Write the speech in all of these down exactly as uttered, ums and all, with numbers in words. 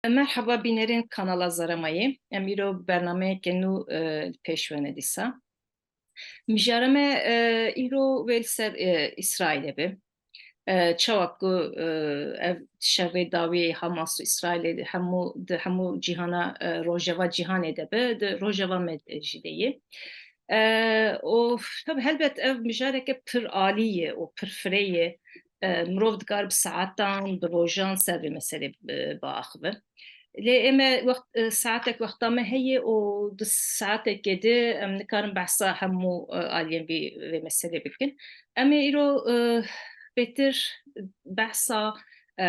Merheba bînerên kanala Zaramayê. Em îro bernameyeke nû, e, li pêş wene dîsa. Mijara me, e, îro wê li ser, e, Îsraîlê be. E, çawa ku, e, ev şerê dawî Hamas û Îsraîlê di hemû, di hemû cîhana, e, rojeva cîhanê de be, di rojeva me jî de ye. E, û tabi helbet ev mijareke pir alî ye û pir firê ye. E, mirov dikar bi saetan, bi rojan ser vê meselê, e, biaxive. Lê ême wext, e, saetek wexta me heye û di saetekê de em nikarin behsa hemû, e, aliyên vî, vê meselê bikin. Em ê îro, e, bêtir behsa, e,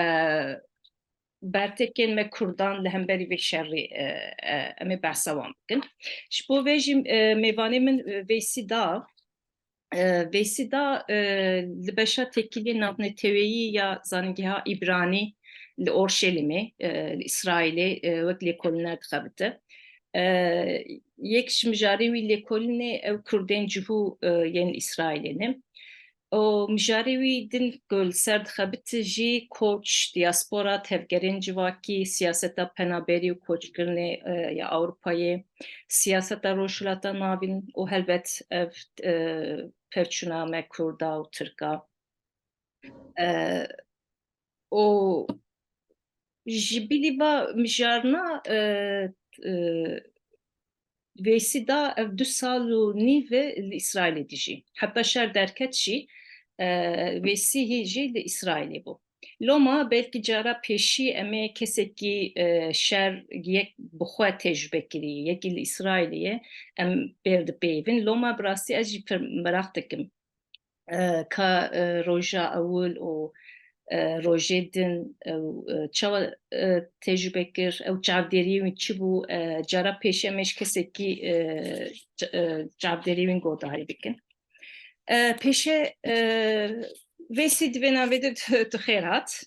bertekên me Kurdan li hemberî vê şerî, e, e, em ê behsa wan bikin. Ji bo vê jî, e, mêvanê min, e, Veysî da, e, Veysî da, e, li beşa têkiliyê navneteweyî ya Zanîngeha Îbranî li Orşelîmê, e, li Îsraîlê, e, wek lêkolîner dixebite. E, yek ji mijarên wî lêkolînê ew Kurdên cihû, e, yên Îsraîlê ne. Û mijarê wî din ku li ser dixebite jî koç, diaspora, tevgerên civakî, siyaseta penaberî û koçkirinê, e, ya Ewropayê, siyaseta Rojhilata Navîn û helbet ev, e, pevçûna me Kurda û Tirka. E, û ji bilî va mijarna, e, e, Veysî da ev du sal û nîv e li Îsraîlê dijî. Heta şer derket jî, e, Veysî hî jî li Îsraîlê bû. Loma belkî cara pêşî em ê kesekî, e, şer yek bi xwe tecrube kirî, yekî li Îsraîlê ye, em pêr dipeyivin. Loma bi rastî ez jî pir meraq dikim. E, ka, e, roja ewil û, e, rojê din, e, e, çawa, e, tecrube kir, ew çavdêriyê wî çi bû, e, cara pêşê em ê ji kesekî, e, ç-, e, çavdêriyê wî guhdarî bikin. E, pêşe, e, Veysî di vê navê de tu, tu xêr hat.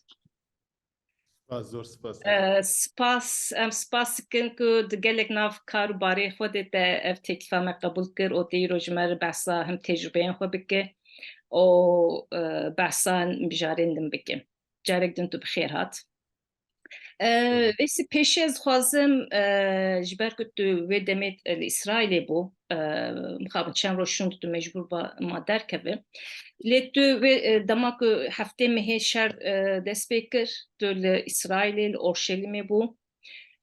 Spas, zor spas. E, spas, em spas dikin ku di gelek nav kar û barê xwe de te ev teklîfa me qebûl kir û te îro ji me re behsa him tecrubeyên xwe bike û, e, behsa mijarên din bike. Carek din tu bi xêr hat. E, Veysî, pêşî ez dixwazim, e, ji ber ku tu wê demê li Îsraîlê bû, e, mixabin çend roj şûn tu mecbûr ba ma derkeve. Lê tu wê, e, dema ku heftê mehê şer, e, dest pê kir, tu li Îsraîlê, li Orşelîmê bû.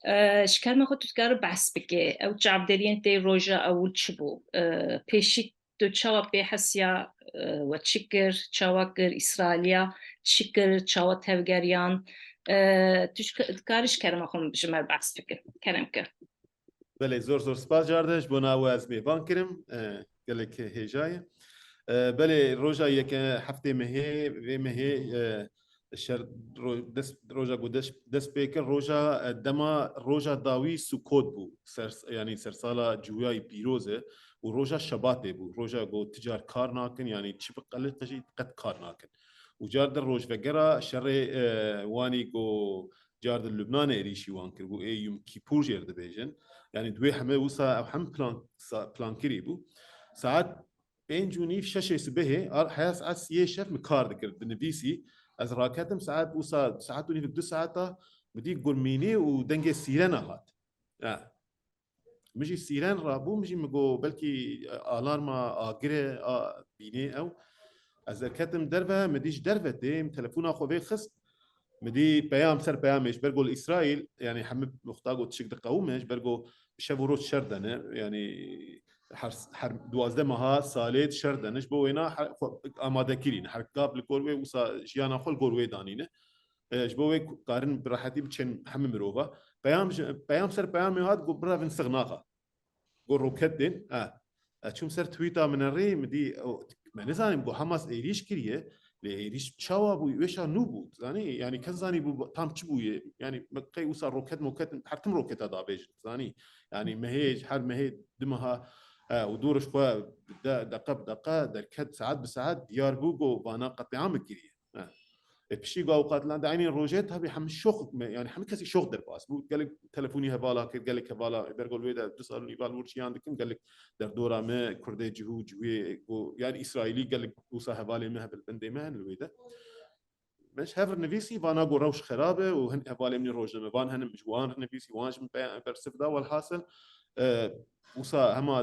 E, ji kerema xwe tu dikarî behs bike. Ew çavderiyên te roja ewil çi bû? E, pêşî tu çawa pê hesiya, e, we çi kir, çawa kir, Îsraîliya çi kir, çawa tevgeriyan? E, tu ji ke-, dikarî ji kerema xwe ji me re behs bike. Kerem ke. Belê, zor zor spas carde ji bo na we ez mêvan kirim. E, gelek hêja ye. E, belê, roja yeke heftê mehê, vê mehê, e, şer ro-, dest, roja ku dest, dest pê kir, roja, e, dema roja dawî Sukot bû. Ser, yanî sersala Cûyayî pîroz e û roja Şebatê bû. Roja ku ti car kar nakin, yanî çi bi qelê qijî qet kar nakin. Û car di rojvegera şerê, e, wanî ku car di Lubnanê êrîşî wan kiribû, ê Yom Kîpûr jê re dibêjin. Yanî di wê heme wisa ew hem plan, sa-, plankirî bû. Saet pênc û nîv, şeşê sibehê, ar-, heya saet siyê şev min kar dikir, dinivîsî. Ez raketim saet wisa, saet û nîv, du saeta, min dî gurmînê û dengê sîrena hat. Ha. Min jî sîren rabû, min jî min got, belkî, e, alarma agir e, a, bînê ew. Ez derketim derve, min dî ji derve tê, min telefona xwe vê xist. Min dî peyam ser peyamê ji ber ku li Îsraîl, yanî hemî wexta ku tişik diqewime, ji ber ku şev û roj şer dene, yanî her, her duwazdeh meha salê şer dene, ji bo wêna her, xwe amade kirîn. Her kap li gor wê wisa jiyana xwe li gor wê danîne. E, ji bo wê ku karin bi rehetî biçin hemî mirova. Peyam ji, peyam ser peyamê hat, got, "Birevin sixnaxa." Got, "Roket tên." E. Ez çûm ser tweeta min rê, min dî, o, me nizanim, got, "Hamas êrîş kiriye." Lê êrîş çawa bû? Wêşa nû bû. Zanî, yanî kes zanî bû tam çi bûye? Yanî me qey wisa roket moket, her tim roketa dabêjin. Zanî, yanî mehê, her mehê, du meha, e, û dûr ji xwe de, deqe bi deqe derket, saet bi saet diyar bû, got, "Vana qeteamê kiriye." Ha. E, piştî ku ew qatilan de eynî rojê, tabii hemî şox me, yani hemî kesî şox derbas bû. Gelek telefonî hevala kir, gelek hevala, ber ku li wê de du sal û nîval wir jiyan dikim, gelek derdora me, Kurdê cihû, cihûyê ku, yani Îsraîlî, gelek wisa hevalê me hebe li bendê me hene li wê de. Min ji hev re nivîsî, vana got rewş xerab e û hin hevalê min ê rojnamevan henin, min ji wan re nivîsî, wan ji min pe-, bersiv da, welhasil, e, wisa hema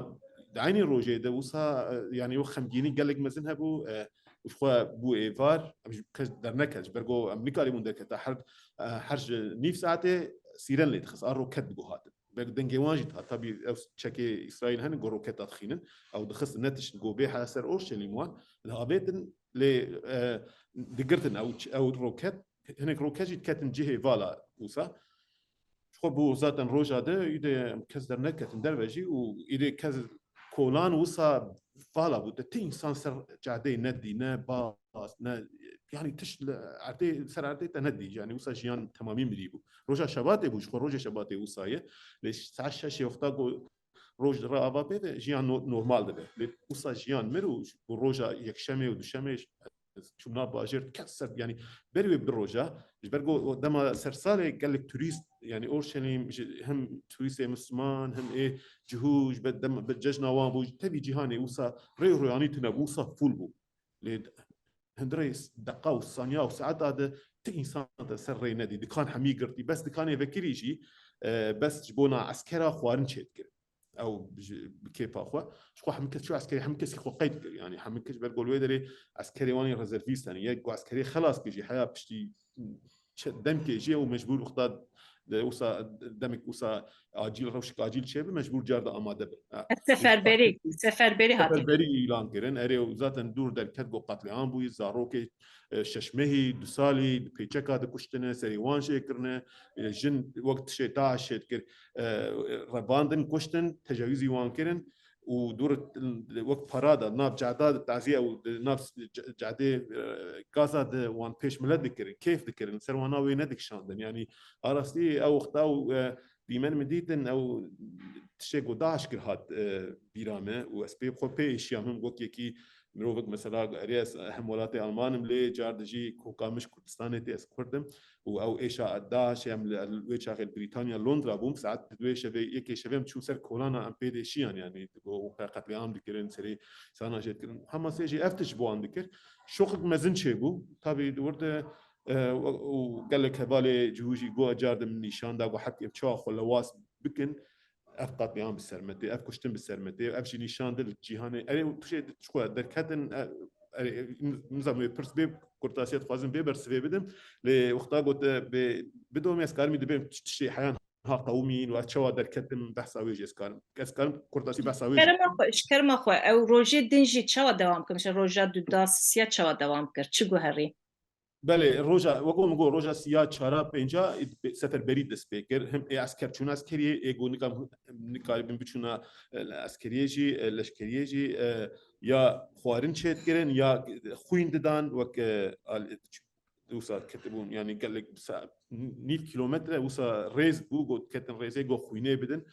di eynî rojê de wisa, e, yanî wek xemgînî gelek mezin hebû, e, û ji xwe bû êvar, em ji kes derneket, ji ber ku em nikarîbûn derketa her, e, her ji nîv saetê sîren lê dixist, a roket digohatin. Belkî dengê wan jî dihat. Tabî ew çekê Îsraîl hene ku roketa dixînin. Ew dixistin, netiştin ku bê heya ser Orşelîm wan. Diavêtin lê, e, digirtin ew, ew roket. Hinek roket jî diketin cihê vala wisa. Ji xwe bû zaten roja de, îdê kes derneketin derve jî û îdê kes kolan wisa vala bû. Te ti însan ser cadeyê nedî, ne bas, ne, yanî tişt li erdê, ser erdê te nedî. Yanî wisa jiyan temamî mirî bû. Roja şebatê bû, ji xwe rojê şebatê wisa ye. Lê saet şeşê wexta ku roj re ava pê de jiyan no-, normal dibe. Lê wisa jiyan mir û ji bo roja yekşemê û duşemê ş-, çûm nav bajêr kes ser, yanî berî wê bi roja, ji ber ku dema sersalê gelek turîst, yanî Orşelîm, ji, hem turîstê Misliman, hem ê cihû, ji ber dem-, bi cejna wan bû, tevî cîhanê wisa rê û royanî tune bû, wisa fûl bû. Lê hundirê s-, deqa û saniya û saeta de ti însan te ser rê nedî. Dikan hemî girtî. Bes dikanê vekirî jî, e, bes ji bona eskera xwarin çêdikir. Ew ji, bi kêfa xwe. Ji xwe hemî kes çû eskerê, hemî kes xwe qeyd kir. Yanî hemî kes ber ku li wê derê eskerê wan ê rezervîst hene. Yek ku eskerê xelas kir jî heya piştî çe-, demkê jî û mecbûr wexta de wisa demek wisa acîl, rewşek acîl çêbe, mecbûr car de amade be. Ha. Seferberî, seferberî hatî. Seferberî îlan kirin. Erê, zaten dûr derket ku qetlîam bûyî, zarokê, e, şeş mehî, du salî, di pêçeka dikuştine, serê wan jê kirine, e, jin wek tişê DAIŞ çêdikir, e, revandin, kuştin, tecawîzî wan kirin û dûr wek parada, nav cada de taziye û di nav c-, cadê, e, Gaza de wan pêş milet dikirin, kêf dikirin, ser wana wê nedikişandin. Yanî a rastî ew wexta û, e, dîmen min dîtin, ew tiştê ku DAIŞ kir hat, e, bîra me û ez pê xwe pê êşiya min wek yekî mirovek, mesela, erê ez hem welatê Alman im, lê car dijî koka min ji Kurdistanê tê, ez Kurd im û ew êşa DAIŞ em li, li wê çaxê li Brîtanya, Londra bûm, saet di duê şevê, yekê şevê em çûn ser kolana, em pê de êşiyan, yanî, ku qetliam dikirin, serê sana jê dikirin. Hamasê jî ev tişt ji bo wan dikir. Şoqek mezin çêbû. Tabî di wir de, e, û gelek hevalê cihû jî got, car de min nîşan da, got, hek em çawa xwe lewas bikin, ev qatliam bi ser me tê, ev kuştin bi ser me tê, ev jî nîşan de li cîhanê. Erê, tu jê çi xwe derketin, e, erê, nizam wê pirs bê, kurtasiya dixwazim vê bersivê bidim. Lê wexta got, e, bê, bidomê, ez karim dibêm tiştê heyan ha qewimîn û ez çawa derketim, behsa wê jî ez karim. Ez karim kurtasî behsa wê jî. Kerema xwe, ji kerema xwe, ew rojê din jî çawa dewam kir? Mesela roja du da, sisiya çawa dewam kir? Çi guherî? Belê, roja, wek min got, roja siya, çara, pênca, e, seferberî dest pê kir. Him ê esker çûna eskeriyê, ê got nika, nikaribin biçûna, e, eskeriyê jî, e, leşkeriyê jî, e, ya xwarin çêdikirin, ya xwîn didan, wek, e, al-, wisa ketibûn, yanî gelek sa-, nîv kilometre wisa rêz bû, got, ketin rêzê, got, xwînê bidin.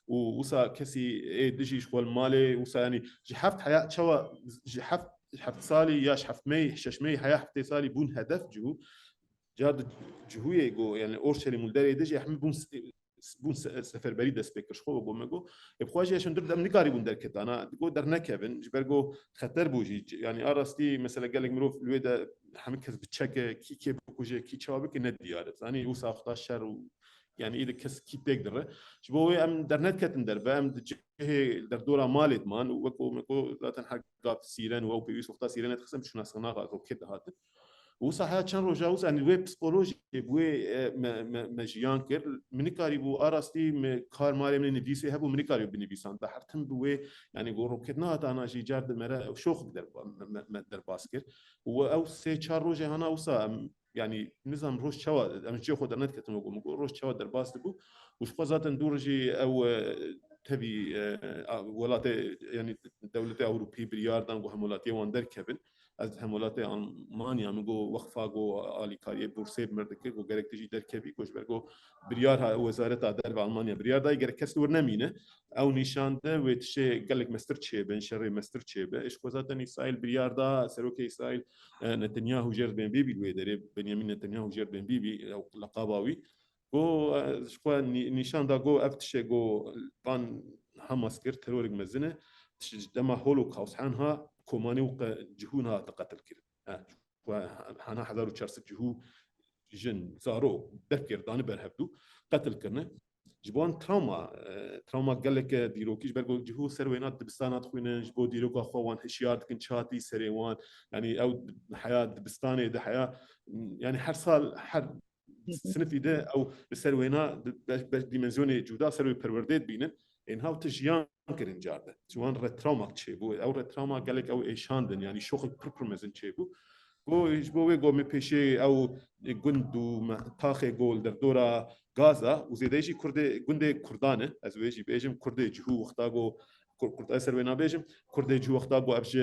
Û wisa kesî ê dijî ji xwe li malê, wisa, yanî ji heft heya çawa, ji heft, heft salî ya ji heft mey, şeş mey heya heftê salî bûn hedef cihû. Car di cihûyê got, yanî Orşelîm û li derê dijî hemî bûn s-, bûn se-, seferberî dest pê kir. Ji xwe got me got, ê bi xwe jî eşin dur dem nikarîbûn derketana, got dernekevin, ji ber got xeter bû jî. Yanî a rastî mesela gelek mirov li wê de hemî kes bi çeke, kî kê bikuje, kî çawa bike ne diyar e. Zanî wisa wexta şer û, yanî, îdî kes kî têk dire. Ji bo wê em dernediketin derve, em di cihê derdora malê diman û wek me got zaten her gav sîren û ew pêwîst wexta sîrene dixistin, biçûna sinaxa roket dihatin. Wisa heya çend roja wisa, yanî wê psikolojî, wê, e, me, me, me jiyan kir. Min nikarîbû a rastî, me kar marê min ê nivîsê hebû, min nikarîbû binivîsan. Te her tim bi wê, yanî got roket nehata ana jî car di me re şoxek derba-, me, me, me derbas kir. Û ew sê çar rojê hana wisa em, yanî nizam roj çawa, em ji cihê xwe dernediketin wek min got, roj çawa derbas dibû. Û ji xwe zaten dû roj jî ew, e, tevî, e, a, welatê, yanî dewletê Ewropî biryar dan ku hemwelatiyê wan derkevin. Ez di hemwelatê Almanya min got, weqfa got alîkariyê bursê bi mir dikir, got gerek tu jî derkevî, got ji ber got biryar ha, wezareta derve Almanya biryar dayî, gerek kes li wir nemîne. Ew nîşan de wê tiştê gelek mestir çêbin, şerê mestir çêbe. Ji xwe zaten Îsraîl biryar da, serokê Îsraîl, e, Netanyahu jêr bên bîbî li wê derê, Benyamin Netanyahu jêr bên bîbî, ew leqaba wî. Got, e, ji xwe nî-, nîşan da, got ev tiştê, got van Hamas kir, terorek mezin e. Tişt-, dema Holocaust hen ha, komanî û qe-, cihûn hate qetil kirin. He. ku hana hezar û çar sed cihû jin, zarok, def kir, dane ber hevdû, qetil kirine. Ji bo wan trawma, e, trawma gelek dîrokî, ji ber ku cihû ser wêna dibistana dixwînin, ji bo dîroka xwe wan hişyar dikin, çi hatî serê wan, yanî ew heya dibistanê de heya, yanî her sal, her sinifî de ew li ser wêna di-, beş, beş dîmenzyonê cuda ser wê perwerdê dibînin. Ên haw tişt jiyan kirin car de. Ji wan re trawmak çêbû. Ew re trawma gelek ew êşandin, yanî şoxek pir pir mezin çêbû. Ku ji bo wê go me pêşê ew gund û me-, taxê go li derdora Gaza û zêdeyî jî Kurdê, gundê Kurdan e. Ez wê jî bêjim, Kurdê cihû wexta go Kur-, Kurd, ez ser wê nabêjim. Kurdê cihû wexta go ev ji,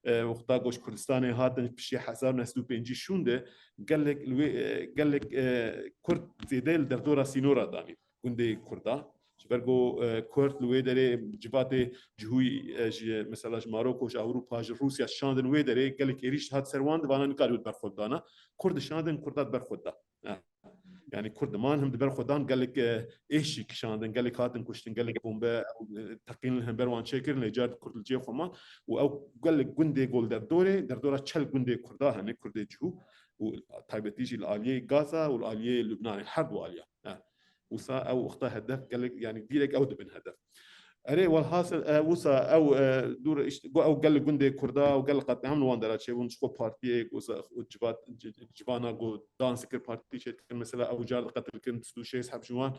e, wexta go ji Kurdistanê hatin piştî hezar neh sed û pêncî şûnde gelek li wê, e, gelek, e, Kurd zêde li derdora sînora danî. Gundê Kurda. Ji ber ku, e, Kurd li wê derê civatê cihûyî, e, ji, mesela ji Maroko, ji Ewropa, ji Rûsya şandin wê derê, gelek êrîş hat ser wan, di vana nikariyo di ber xwe dana. Kurd şandin, Kurda di ber xwe da. E, yanî Kurd diman him di ber xwe dan, gelek, e, êş jî kişandin, gelek hatin kuştin, gelek bombe, e, teqîn li hember wan çêkirin, lê car Kurd li cihê xwe man. Û ew gelek gundê go li derdorê, derdora çel gundê Kurda hene, Kurdê cihû. Û taybetî jî li aliyê Gaza û li aliyê Lubnanê, her du aliya. E. Wisa ew wexta hedef gelek, yanî dîrek ew dibin hedef. Erê, welhasil, e, wisa ew, e, dûr, işte, go ew gel gundê Kurda û gel qetlîam li wan dera çêbûn, ji xwe partiyê, go sa-, û civat-, ci-, civana go dans kir, partî çêdikin, mesela ew car diqetilkin, du sed û şêst heb ji wan.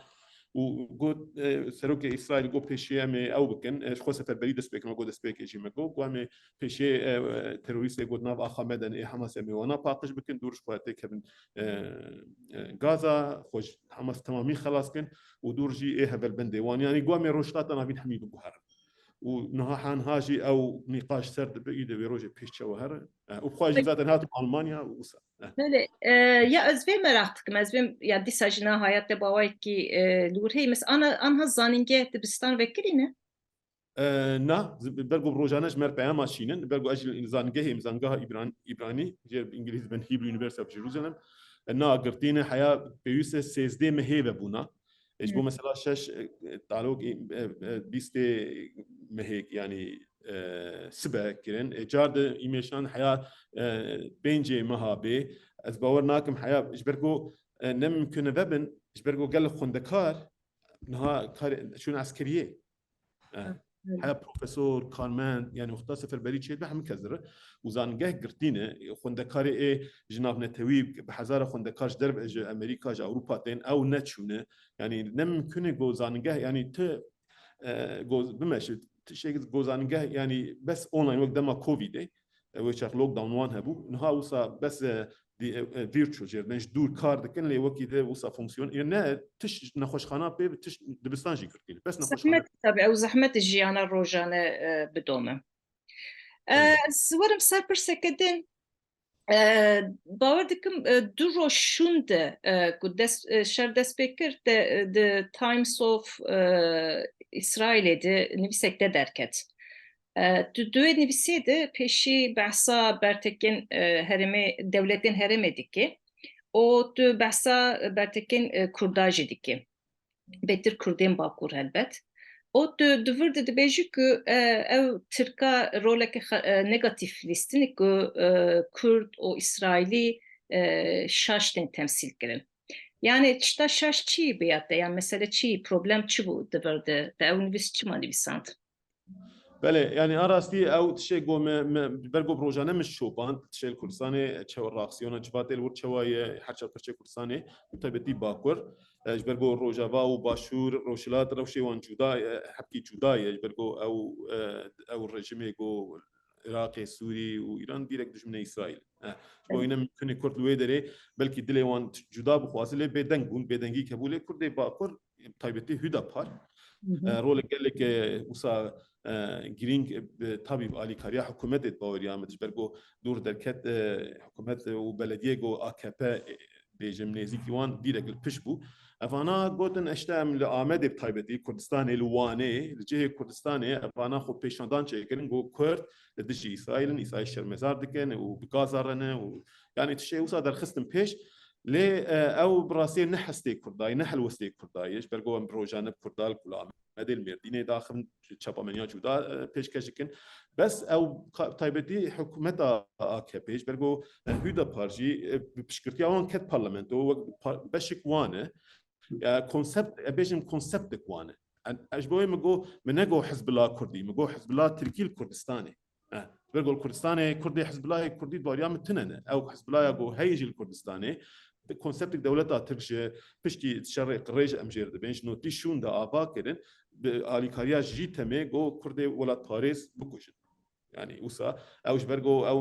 Û got, e, serokê Îsraîl got, pêşî em ê ew bikin, e, ji xwe seferberî dest pê kirin, got destpêkê jî me got, got em ê pêşê, e, e, terorîstê got nav axa me de ne, ê Hamas em ê wana paqij bikin, dûr ji xwe têkevin, e, e, Gaza, xwe ji Hamas temamî xelas kin û dûr jî ê hevalbendê wan. Yanî got em ê Rojhilata Navîn hemî biguherin. Û niha henha jî ew nîqaş ser dibe, î de wê rojê pêş çawa here. E, û bi xwe jî zaten hatim Almanya û wisa. E. Belê, e, ya ez vê meraq dikim, ez vê, ya dîsa jî niha hayat te bawayekî, e, li wir heye. Mes-, ana, anha zanîngeh dibistan vekirî ne? E, na, zi-, ber ku bi rojane ji me re peyama şînin, ber ku ez ji zanîngehê, zanîngeha Îbran-, Îbranî, jê bi îngilîzî dibin Hebrew University of Jerusalem, e, na girtîne heya pêwîst e sêzdeh mehê vebûna. E, ji bo Hmm. mesela şeş, e, e, talok, e, e, e, bîstê mehê, yanî, e, sibe kirin. E, car di îmêşan heya, e, pêncê meha bê. Ez bawer nakim heya, ji ber ku, e, ne mimkun e vebin, ji ber ku gelek xwendekar niha karê, çûn eskeriyê. E, Evet. Heya profesor, karmend, yanî wexta seferberî çêdibe hemî kes dire. Û zanîngeh girtîne, xwendekarê ê ji navnetewî, bi hezara xwendekar ji derve, ji Amerîka, ji Ewropa tên, ew neçûne. Yanî ne mimkun e go zanîngeh, yanî ti, e, go bimeşe, tiştek go zanîngeh, yanî bes online wek dema Covidê, e, wê çax lockdown wan hebû. Niha wisa bes, e, di-, e, e, virtual jê re, ji dûr kar dikin, lê wekî de wisa fonksiyon, e, ne, tişt nexweşxana pê, tişt dibistan jî girtî. Bes nexweşxane. Zehmet, tabii, ew zehmet jiyana rojane, e, bidome. E, Evet. Ez werim ser pirseke din. E, bawer dikim, e, du roj şûn de, e, ku dest, e, şer dest pê kir, de, e, The Times of, e, Israelê de nivîsek te derket. E, tu di wê nivîsê de pêşî behsa bertekên, e, herêmê, dewletên herêmê dike û tu behsa bertekên, e, Kurda jî dike. Bêtir Kurdên Bakur helbet. Û tu di vir de dibêjî ku, e, ew Tirka roleke xe-, e, negatîf lîstinî ku, e, Kurd û Îsraîlî, e, şaş tên temsîl kirin. Yani tişta şaş çi bûya te? Yani mesele çi? Problem çi bû di vir de? Te ew nivîs çima nivîsand? Belê, yani a rastî ew tişê ku me, me, ber ku bi rojane min şopand, tişê li Kurdistanê, çew reaksiyona civatê li wir çawa ye, her çar parçeyê Kurdistanê, bi taybetî Bakur. E, ji ber ku Rojava û Başûr, Rojhilat, rewşê wan cuda ye, hepkî cuda ye, ji ber ku ew, e, ew rejimê ku Iraqê, Sûrî û Îran dîrek dijminê Îsraîl. E, ji bo Belê. Îne mimkun e Kurd li wê derê belkî dilê wan cuda bixwaze, lê bêdeng bûn, bêdengî hebû, lê Kurdê Bakur, taybetî Hüdapar, Hı hı. e, rolek gelek, e, wisa, e, girîng, e, bi tabî bi alîkariya hikûmetê di baweriya min, ji ber ku dûr derket, e, hikûmet û belediyê ku A K P, e, bêjim nêzîkî wan dîrek li pişt bû. Evana gotin, işte em li Amedê bi taybetî, Kurdistanê, li Wanê, li cihê Kurdistanê, evana xwe pêşandan çêkirin ku Kurd li dijî Îsraîl in, Îsraîl şermezar dikin û bi Gaza re ne û, yani tişê wisa derxistin pêş. Lê, e, ew bi rastiyê ne hestê Kurda ye, ne helwestê Kurda ye. Ji ber ku em bi rojane bi Kurda li ku li Amedê Amedê, li Mêrdînê daxivin, çapameniya cuda, e, pêşkeş dikin. Bes ew ka-, taybetî hikûmeta A K P ji ber ku, e, Hüdapar jî, e, bi piştgirtiya wan ket parlamento, wek par-, beşek wan e. E, konsept, e, bêjim konseptek wan e. En-, ez ji bo wê min got, min negot Hizbullah Kurdî, min got Hizbullah Tirkî li Kurdistanê. E, ji ber ku li Kurdistanê Kurdê Hizbullahê Kurdî di bariya min tune ne. Ew Hizbullahê ku heye jî li Kurdistanê, bi konseptek dewleta Tirk ji piştî şerê qirê jî em jê re dibên, ji notî şûn de ava kirin, bi alîkariya ji Jîtemê got Kurdê welatparêz bikujin. Yani wisa ew ji ber ku ew,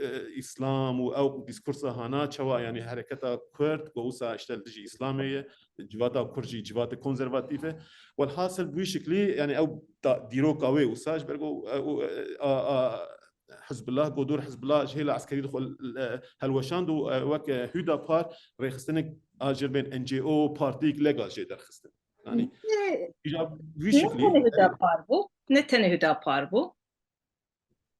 e, Îslam û ew dîskursa hana çawa, yani hereketa Kurd ku wisa işte li dijî Îslamê ye, civata Kurd jî civata konservatîf e. Welhasil bi wî şiklî, yani ew da-, dîroka wê wisa ji ber ku, e, û, e, a, a, Hizbullah, ku dor Hizbullah ji hêla eskerî de xwe, e, helweşand û, e, wek, e, Hüdapar rêxistinek a jê re bên N G O, partiyek legal jê derxistin. Yani, Ne, îja wî ne şiklî, tenê Hüdapar bû, ne tenê Hüdapar bû.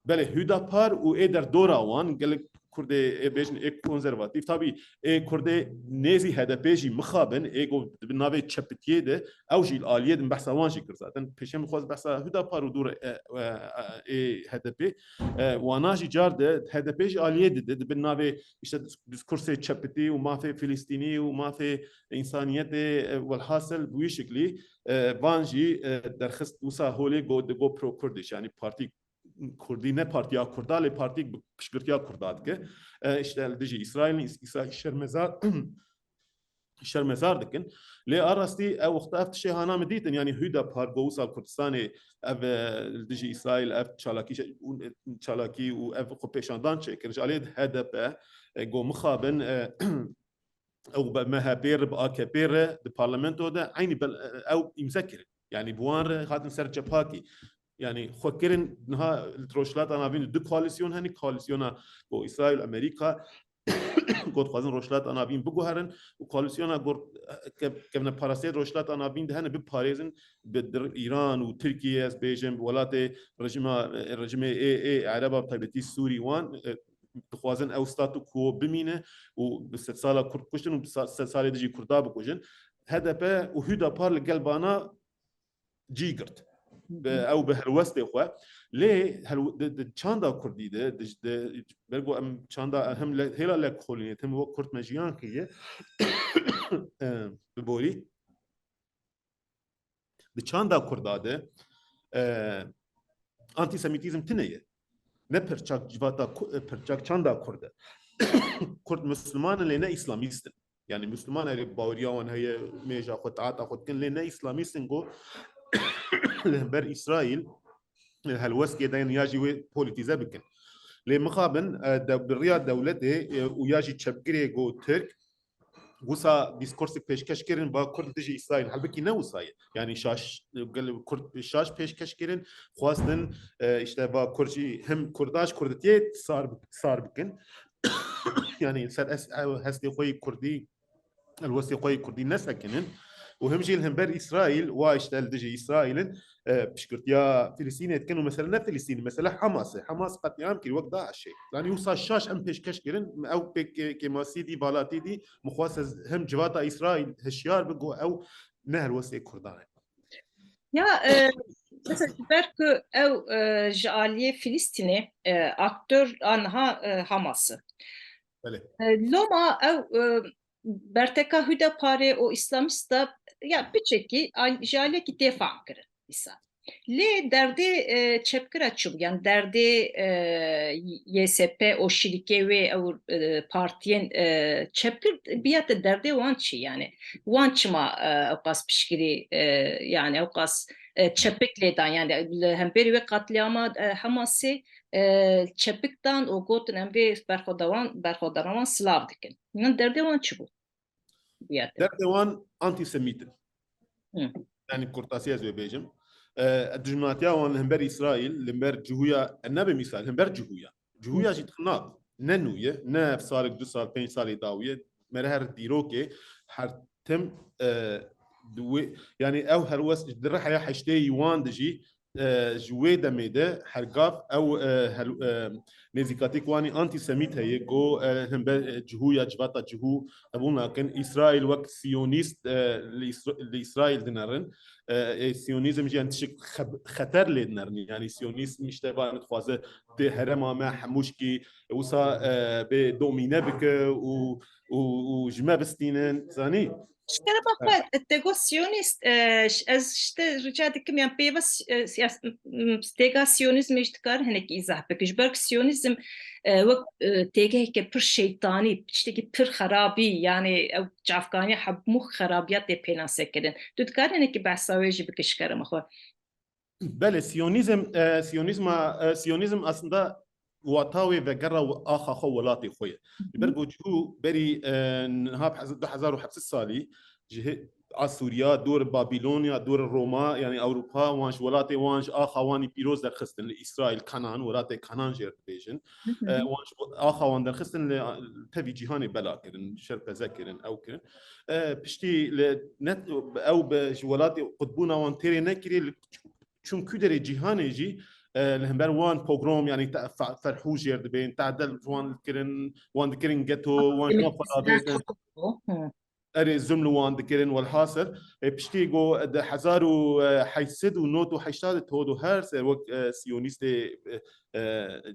Belê, Hüdapar û ê derdora wan, gelek Kurdê ê bêjin ê konservatîf, tabî ê Kurdê nêzî H D P jî mixabin, ê ku di bin navê çepitiyê de, ew jî li aliyê din behsa wan jî kir zaten. Pêşê min xwest behsa Hüdapar û dûr, e, e, e, ê H D P, e, wana jî car de H D P jî aliyê dide, di bin navê işte dis-, diskursê çepitî û mafê Filistînî û mafê însaniyetê, e, welhasil bi wî şiklî, e, van jî, e, derxist wisa holê go, digo pro-Kurdish, yani partî Kurdî, ne partiya Kurda, lê partîk bi piştgirtiya Kurda dike. E, işte li dijî Îsraîlin, Îs-, Îsraîl şermezar, şermezar dikin. Lê a rastî ew wexta ev tişê hana min dîtin, yani Hüdapar, go wisa Kurdistanê ev, e, li dijî Îsraîl ev çalakî, çalakî û ev xwepêşandan çêkir. Ji aliyê H D P, e, go mixabin, e, ew bi M H P re, bi A K P re di parlamento de eynî bel-, ew îmze kirin. Yani bi wan re hatin ser cephakî. Yani xwe kirin niha li Rojhilata Navîn du koalîsyon hene, koalîsyona ku Îsraîl, Amerîka, ku dixwazin Rojhilata Navîn biguherin û koalîsyona ku kev-, kevneparastiyê Rojhilata Navîn de hene biparêzin, bi dir-, Îran û Tirkiye, ez bêjim, bi welatê rejîma, rejîmê ê, ê Ereba, bi taybetî Sûrî wan, e, dixwazin ew statu quo bimîne û bi sedsala Kurd kuştin û bi sa-, sedsalê dijî Kurda bikujin. H D P û Hüdapar li gel vana cî girt. Bi, ew bi helwestê xwe. Lê helw-, di, di çanda Kurdî de, di, di, ber ku em çanda hem le, hêla lekolînê, hem wek Kurd me jiyan kiriye, e, bi borî. Di çanda Kurda de, e, antisemîtîzm tune ye. Ne pirçak civata Ku-, e, pirçak çanda Kurd e. Kurd Musliman in lê ne Îslamîst in. Yani Musliman erê baweriya wan heye, mêja xwe, taata xwe dikin, lê ne Îslamîst in ku li hember Îsraîl, e, helwestê de ya jî wê polîtîze bikin. Lê mixabin, e, de, bi riya dewletê, e, û ya jî çepgirê ku Tirk, wisa dîskorsek pêşkeş kirin, va Kurd dijî Îsraîl. Halbikî ne wisa ye. Yani şaş, gel Kurd şaş pêşkeş kirin, xwestin, e, işte va Kurd jî hem Kurda ji Kurditiyê sar, sar bikin. Yani ser es-, ew hestê xwe yê Kurdî, helwestê xwe yê Kurdî nesekinin. Û hem jî li hember Îsraîl, wa işte li dijî Îsraîlin, e, piştgirtiya Filistînê dikin û mesele ne Filistînî, mesele Hamas e. Hamas qetlîam kir wek DAIŞê. Yani wisa şaş em pêşkeş kirin, ew pêk kê-, kêmasî dî, valatî dî, min xwest ez hem civata Îsraîl hişyar bi, got ew ne helwestê Kurdan e. Ya, e, mesela ji ber ku ew, e, ji aliyê Filistînê, e, aktor a niha, e, Hamas e. Belê. E, loma ew, e, berteka Hüdaparê û Îslamîsta, ya, piçekî al-, ji aliyekî tê fam kirin îsa. Lê derdê, e, çepkira çi bû? Yani derdê, e, Y S P û şirîkê wê ew, e, partiyên, e, çepkir biyate derdê wan çi? Yani wan çima, e, ewqas piştgirî, e, yani ewqas, e, çepik lê dan? Yani li hemberî wê qetlîama, e, Hamasê, e, çepik dan û gotin em vê berxwedana wan, berxwedana wan silav dikin. Yan derdê wan çi bû? Diyate. Derdê wan antisemît in. Hı. Yani kurtasî ez wê bêjim. E, dijminatiya wan li hember Îsraîl, li hember Cihûya, e, nebe mîsal, li hember Cihûya. Cihûya Hı. jî tixnat. Ne nû ye, ne ev salek, du sal, pênc salê dawî ye. Mere her dîrokê, her tim, e, di wê, yani ew helwest di reheya heştê yî wan de jî e, ji wê demê de hergav ew, e, hel-, e, nêzîkatîk wanî antîsemît heye, go, e, hember, e, cihû ya civata cihû qebûl nakin. Îsraîl wek siyonîst, e, li Îsra-, li Îsraîl dinerin. E, e, siyonîzm jî em tişik xeb-, xeter lê dinerin. Yanî siyonîzm îşte van dixwaze tê herema me hemûşkî wisa, e, bê domîne bike û, û, û ji me bistînin, zanî? Ji kerema xwe, te got siyonîst, e, ş-, ez ji te rica dikim, yan pêva s-, e, siyas-, m-, m-, têga siyonîzmê jî dikar hinekî îzah bike. Ji ber ku siyonîzm, e, wek, e, têgeheke pir şeytanî, tiştekî pir xerabî, yanî ew çavkaniya hemû xerabiya tê pênase kirin. Tu dikarî hinekî behsa wê jî bike ji kerema xwe? Belê, Siyonîzm, e, Siyonîzma, e, Siyonîzm aslında wata wê vegera axa xwe welatê xwe ye. Ji ber ku cihû berî, e, niha du hezar û heft salî ji hê-, a Sûriya, dor Babilonya, dor Roma, yanî Ewropa, wan ji welatê wan, ji axa wanî pîroz derxistin li Îsraîl, Kanan, welatê Kanan jê re dibêjin. E, wan ji axa wan derxistin li, li tevî cîhanê bela kirin, şerpeze kirin, ew kirin. E, piştî li net, ew bi, ji welatê qutbûna wan têrê nekirî, li çûn ku derê cîhanê jî, e, li hember wan pogrom, yanî te-, fe-, ferhû jêr dibên, tadel ji wan dikirin, wan dikirin geto, wan ji wan xwe rabêtin. Erê, zulm li wan dikirin, welhasil, e, piştî ku di hezar û heşt sed û nod û heşt de Theodor Herzl, e, wek, e, siyonîstê, e, e,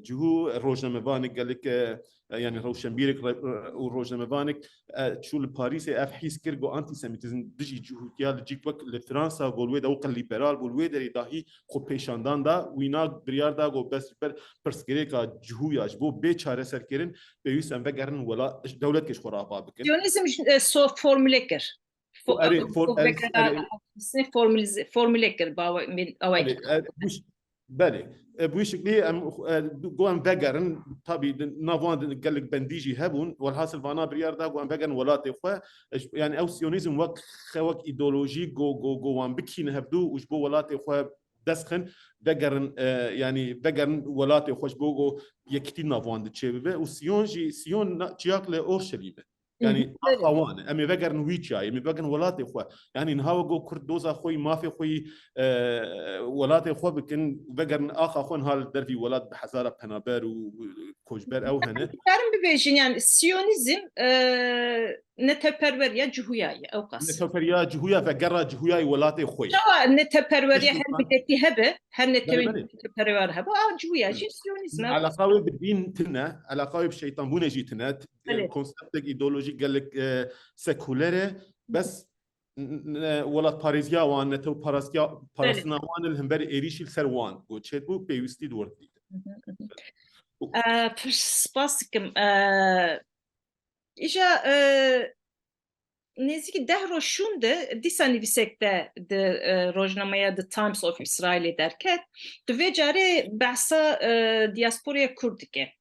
cihû, rojnamevanik gelek, e, e, yanî rewşenbîrek re-, û rojnamevanik, e, çû li Parîsê ev hîs kir ku antîsemîtîzm dijî cihûtiya li cîk wek li Fransa, ku li wê de wek liberal bû, li wê derê dahî xwe pêşandan da, wîna biryar da ku bes ji ber pirsgirêka cihûya ji bo bê çareserkirin, pêwîst em vegerin wela-, dewletkê ji xwe re ava bikin. Siyonîzm, e, so-, formule kir. Fo-, Erê, for-, fo-, erê, vekera-, erê. Formülize-, formule kir, ba we-, min-, away. Belê, e, bu ş-, belê. E, bu şeklî em, e, go em vegerin, tabî di nav wan de gelek bendî jî hebûn, welhasil vana biryar da go em vegerin welatê xwe. E, ş-, yanî ew siyonîzm wek xe-, wek îdeolojî go, go, go wan bikîne hevdû û ji bo welatê xwe dest xin, vegerin, e, yanî vegerin welatê xwe ji bo go yekîtî nav wan de çêbibe û Siyon jî, Siyon na-, çiyak li Orşelîm e. Yanî, hı hı, axa wan e. Em ê vegerin wî çiyayê, em ê vegerin welatê xwe. Yanî niha wek ku Kurd doza xwe yî, mafê xwe yî, e, welatê xwe bikin, vegerin axa xwe, niha li dervî welat bi hezara penaber û koçber ew hene. Dikarin bibêjin, yanî Siyonîzm, e, netewperweriya cihûya ye, ew qas. Netewperiya cihûya, vegera cihûya yê welatê xwe ye. Çawa netewperweriya her miletî hebe, her netewî, belê, belê, netewperwer hebe, a cihûya jî Siyonîzm e. Eleqa wê bi dîn tine, eleqa wê bi şeytanbûnê jî tine. Belê. Konseptek îdeolojîk gelek, e, sekuler e. Bes n-, n-, welatparêziya wan, netewparastina wan li hember êrîşî li ser wan got çêbû, pêwîstî di wir dîtin. Hı hı, hı hı. E, pir spas dikim. E, îja, e, nêzîkî deh roj şûn de dîsa nivîsek te di, e, rojnameya The Times of Israelê derket. Tu vê carê behsa, e, diasporaya Kurd dike.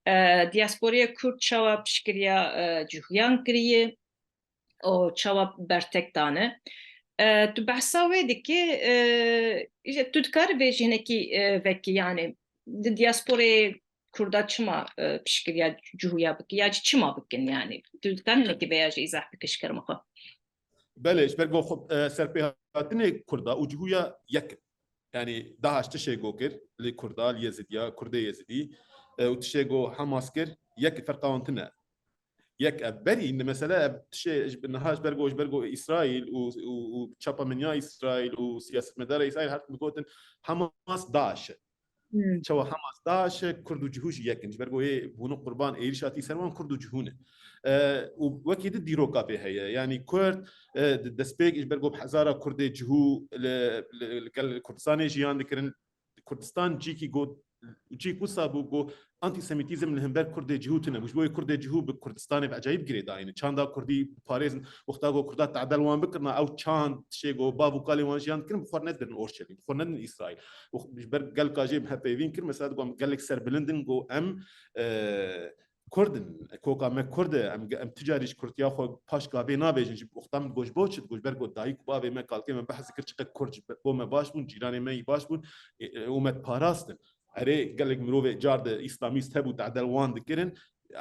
E, diasporaya Kurd çawa piştgiriya, e, cihûyan kiriye û çawa bertek dane. E, tu behsa wê dikî, e, îşte tu dikarî vê jî hinekî, e, vekî, yanî di diasporayê Kurda çima, e, piştgiriya cihûya bike, ya jî çima bikin, yanî? Tu dikarî hinekî vêya jî îzah bike ji kerema xwe? Belê, ji ber ku xwe, e, serpêhatinê Kurda û cihûya yek in. Yanî DAIŞ tişê ku kir li Kurda, li Yezîdiya, Kurdê Yezîdî, e, û tişê ku Hamas kir, yek, ferqa wan tune. Yek ev berî, ne, mesele ev tişê ji, niha ji ber ku, ji ber ku Îsraîl û, û, û çapemeniya Îsraîl û siyasetmedara Îsraîl her tim digotin Hamas DAIŞ e. Hmm. Çawa Hamas, DAIŞ, Kurd û cihû jî yek in. Ji ber ku yê bûne qurban êrîşa tî ser wan Kurd û cihû ne. E, û wekî di dîroka vê heye. Yanî Kurd, e, di destpêk ji ber ku bi hezara Kurdê cihû li, li, li gel Kurdistanê jiyan dikirin. Kurdistan cîkî got, cîk wisa bû ku antîsemîtîzm li hember Kurdê cihû tune bû. Ji bo yê Kurdê cihû bi Kurdistanê bi ecayîb girêdayî ne. Çanda Kurdî biparêzin, wexta ku Kurda tadel wan bikirina, ew çand tişê ku bav û kalê wan jiyan dikirin, bi xwe nedirin Orşelîm, bi xwe nedin Îsraîl. Û ji ber gelka jê bi hevpeyvîn kir, mesela, digot, em gelek serbilind in, got, em, e, Kurd in, koka me Kurd e, em, em ti carî ji Kurdiya xwe paş gavê nabêjin, ji wexta min digot, ji bo çi? Digot, ji ber ku dayik û bavê me, kalkê me behs dikir, çiqe Kurd ji bo me baş bûn, cîranê me yî baş bûn, e, e, û me diparastin. Erê, gelek mirovê car de îslamîst hebû, tadel wan dikirin,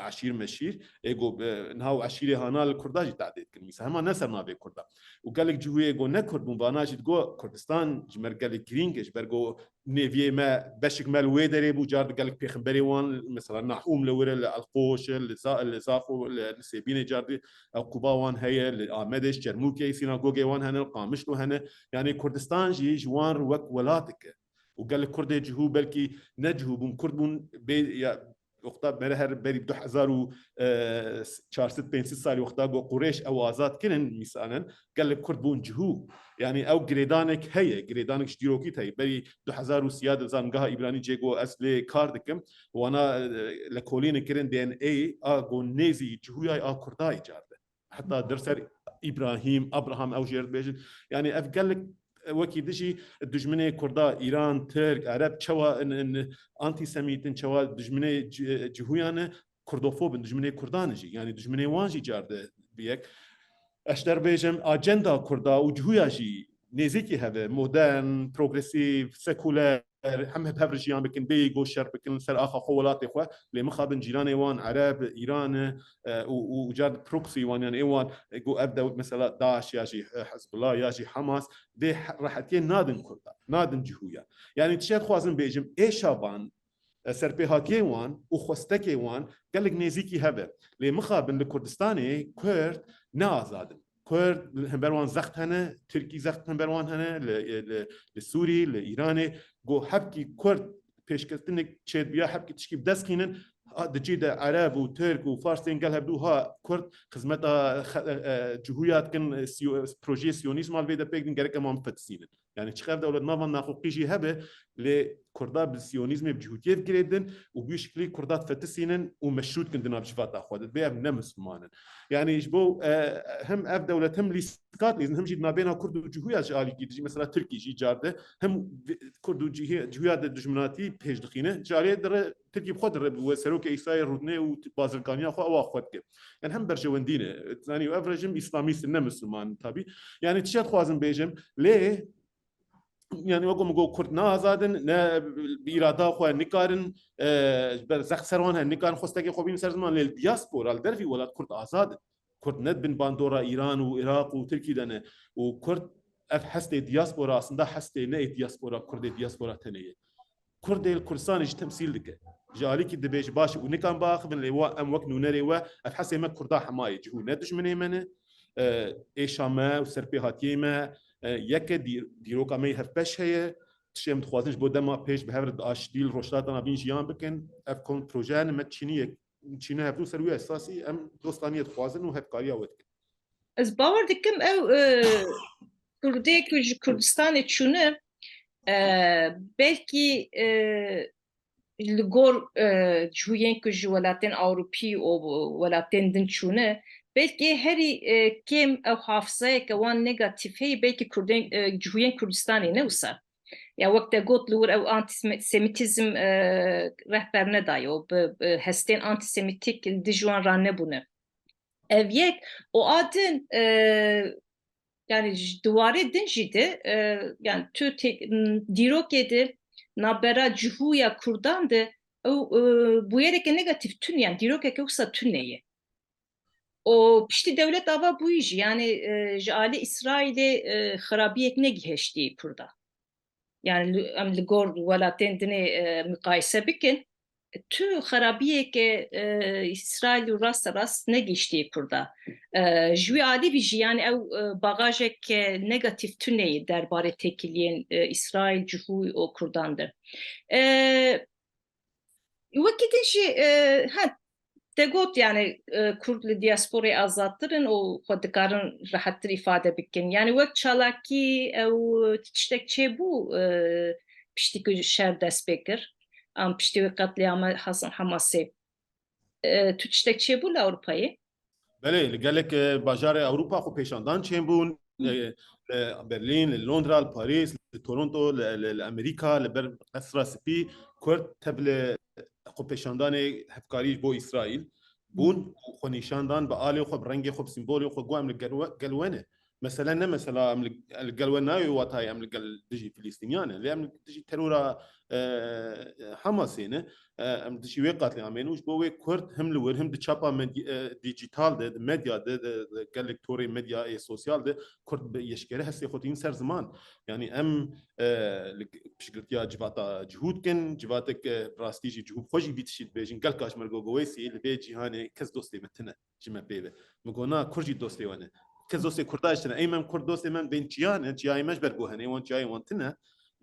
eşîr meşîr, ê go, e, niha û eşîrê hana li Kurda jî tehdê dikin. Mîsal hema ne ser navê Kurda. Û gelek cihûyê go ne Kurd bûn, vana jî digo Kurdistan ji me re gelek girîng e, ji ber go nêviyê me, beşik me li wê derê bû, car di gelek pêxemberê wan, mesela Nahûm li wir e, li Elqoş e, li Za-, li Zaxo, li, li Sêbînê car di ew quba wan heye, li Amedê ji Çermûkê sînagogê wan hene, li Qamişlo hene. Yanî Kurdistan jî ji wan re wek welatek e. Û gelek Kurdê cihû belkî ne cihû bûn, Kurd bûn, bê, ya, wexta me re her berî du hezar û çar sed pênc sed salî wexta go Qurêş ew azad kirin, mîsalen, gelek Kurd bûn cihû. Yanî ew girêdanek heye, girêdanek ji dîrokî heye. Berî du hezar û sî de zangeha Îbranî cê go ez lê kar dikim, wana, e, lekolîne kirin D N A a go nêzî cihûyay a Kurda îcar de. Heta der ser Îbrahîm, Abraham ew jê re dibêjin. Yanî ev gelek wekî dijî dijminê Kurda, Îran, Tirk, Ereb çawa in, in, antîsemît in, çawa dijminê ci-, cihûyan e, kurdofob in, dijminê Kurdan in jî. Yanî dijminê wan jî car de bi yek. Ez ji te re bêjim, ajenda Kurda û cihûya jî nêzîkî hev e, modern, progresîv, sekuler, hem hep hev re jiyan bikin, bêyî go şer bikin li ser axa xwe, welatê xwe, lê mixabin cîranê wan Ereb, Îran e, e, û, û, û car proxy wan, yani ê wan, e, go ev dewlet, mesela DAIŞ ya jî, e, Hizbullah ya jî Hamas, vê he-, rehetiyê nadin Kurda, nadin cihûya. Yani tişt dixwazim bêjim, êşa van, e, serpêhatiyê wan û xwestekê wan gelek nêzîkî hev e. Lê mixabin li Kurdistanê Kurd ne azad in. Kurd li hember wan zext hene, Tirkî zext hember wan hene, li, li, li Sûrî, li Îranê, go hebkî Kurd pêşketinek çêdibiya, hebkî tişkî bi dest xînin, a, di cî de Ereb û Tirk û Fars tên gel hevdû ha Kurd xizmeta xe-, e, e, cihûya dikin, e, siyo-, projeyê siyonîzma li vê de pêk din, gerek em wan bifitisînin. Yani çiqev dewlet nava naxwe qîjî hebe, lê Kurda bi siyonîzmê, bi cihûtiyê girêdin û bi wî şiklî Kurda difetisînin û meşrût kin di nav civata xwe de. Dibê ev ne Misliman in. Yani ji bo, e, hem ev dewlet hem lîstika dilîzin, hem jî di navbêna Kurd û cihûya ji alîkî dijî, mesela Tirkî jî car de, hem Kurd û cihê-, cihûya de dijminatî pêş dixîne. Ji aliyê dire Tirkî bi xwe dire bi we serokê Îsraîl rûdine û bazirganiya xwe ewa xwe dike. Yani hem berjewendî ne. Zanî ev rejim îslamîst in, ne Misliman in tabî. Yani tişt dixwazim bêjim, lê yani wek min got, Kurd ne azad in, ne bi îrada xwe nikarin, e, ji ber zext ser wan hene, nikarin xwestekê xwe bînin ser ziman, lê li diaspora, li dervî welat Kurd azad in. Kurd ne bin bandora Îran û Iraq û Tirkî de ne. Û Kurd ev hestê diaspora, aslında hestê ne ê diaspora, Kurdê diaspora tenê ye. Kurdê li Kurdistanê jî temsîl dike. Ji alîkî dibêje, baş û nikan biaxivin, lê wa em wek nûnerê we, ev hestê me Kurda hema ye. Cihû ne dijminê me ne. E, êşa me û serpêhatiyê me, e, yek e, dî-, dîroka me yê hevbeş heye. Tiştê em dixwazin ji bo dema pêş bi hev re di aştî li Rojhilata Navîn jiyan bikin. Ev kom proje ne, me çînî yek, çîne hevdû ser wî esasî em dostaniyê dixwazin û hevkariya we dikin. Ez bawer dikim ew, e, Kurdê ku ji Kurdistanê çûne, e, belkî, e, li gor, e, cihûyên ku ji welatên Ewropî û welatên din çûne, belkî herî, e, kêm ew hafizeyeke wan negatîf heye, belkî Kurdên, e, cihûyên Kurdistanê ne wisa. Ya wek te got, li wir ew antisemitîzm, e, rehber nedaye û bi, bi hestên antisemîtîk li dij wan ranebûne. Ev yek û a din, e, yani ji di warê din jî de, e, yani tu tê-, m, dîrokê de nabera cihûya Kurdan de ew, e, bûyereke negatîf tune, yani dîrokeke wisa tune ye. Û piştî dewlet ava bûyî jî, yani, e, ji alî Îsraîlê, e, xirabiyek negihiştiye Kurda. Yani li, em li gor welatên dinê, e, miqayese bikin, tu xerabiyeke, e, Îsraîl û raste rast negihiştiye Kurda. E, ji wî alî vî jî, yani ew, e, bagajeke negatîf tune ye derbarê têkiliyên, e, Îsraîl, cihû û Kurdan de. E, Wekî din jî, e, he, te got, yani, e, Kurd li diasporê azadtir in û xwe dikarin rehettir îfade bikin. Yani wek çalakî ew tiştek çêbû, e, piştî ku şer dest pê kir, an piştî wê qetlîama Hasan Hamasê, e, tu tiştek çêbû li Ewropayê? Belê, li gelek, e, bajarê Ewropa xwe pêşandan çêbûn, e, li Berlîn, li Londra, li Parîs, li Toronto, li, li, li Amerîka, li ber Qesra Spî, Kurd tev li xwe pêşandanê hevkarî ji bo Îsraîl bûn û xwe nîşan dan bi alê xwe, bi rengê xwe, bi sîmbolê xwe, got em li gel we, gel we ne. Mesele ne mesela em li, li gel we nayê watayê em li gel dijî Filistîniyan e. Lê em li dijî terora, e, Hamasê ne. E, em dijî wê qatliamê ne û ji bo wê Kurd him li wir him di çapa medya, e, dîjîtal de, di medya de, di, di gelek torê medyayê sosyal de Kurd bi eşkere hestê xwe tînin ser ziman. Yanî em, e, li piştgirtiya civata cihû dikin, civatek, e, bi rastî jî cihû xwe jî vî tiştî dibêjin, gelka ji mir go, go wê sî li vê cîhanê kes dostê me tine. Ji me pê ve. Min got, na, Kurd jî dostê we ne. Kes dostê Kurda jî tine. Ey, em Kurd dostê me bên çiya ne, çiyayê me ji ber ku hene, wan çiyayê wan tine.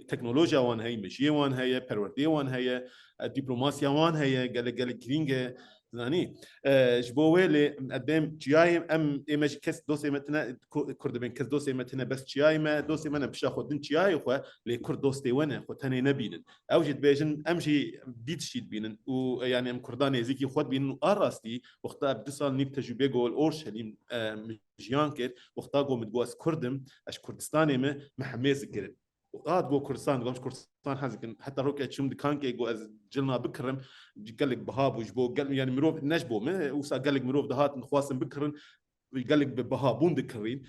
Teknolojiya wan heye, mejiyê wan heye, perwerdeyê wan heye, e, diplomasiya wan heye, gelek, gelek girîng e. Zanî, e, ji bo wê lê em dibêm çiyayê em, ê me jî kes dostê me tine, Ku-, Kurd dibên kes dostê me tine, bes çiyayê me, dostê me ne pişa xwe din çiyayê xwe, lê Kurd dostê we ne, xwe tenê nebînin. Ew jî dibêjin, em jî vî tiştî dibînin û, e, yanî em Kurda nêzîkî xwe dibînin û a rastî wexta bi du sal nîv tecrûbê go li Orşelîm, e, min jiyan kir, wexta go min digot ez Kurd im, ez ji Kurdistanê me, min hemêz dikirin. Û a digot Kurdistan, digot ji Kurdistan hez dikin. Heta roke çûm dikankê go ez cilna bikirim, gelek biha bû ji bo gel-, yanî mirov ne ji bo min, wisa gelek mirov dihatin dixwastin bikirin, gelek bi biha bûn dikirîn.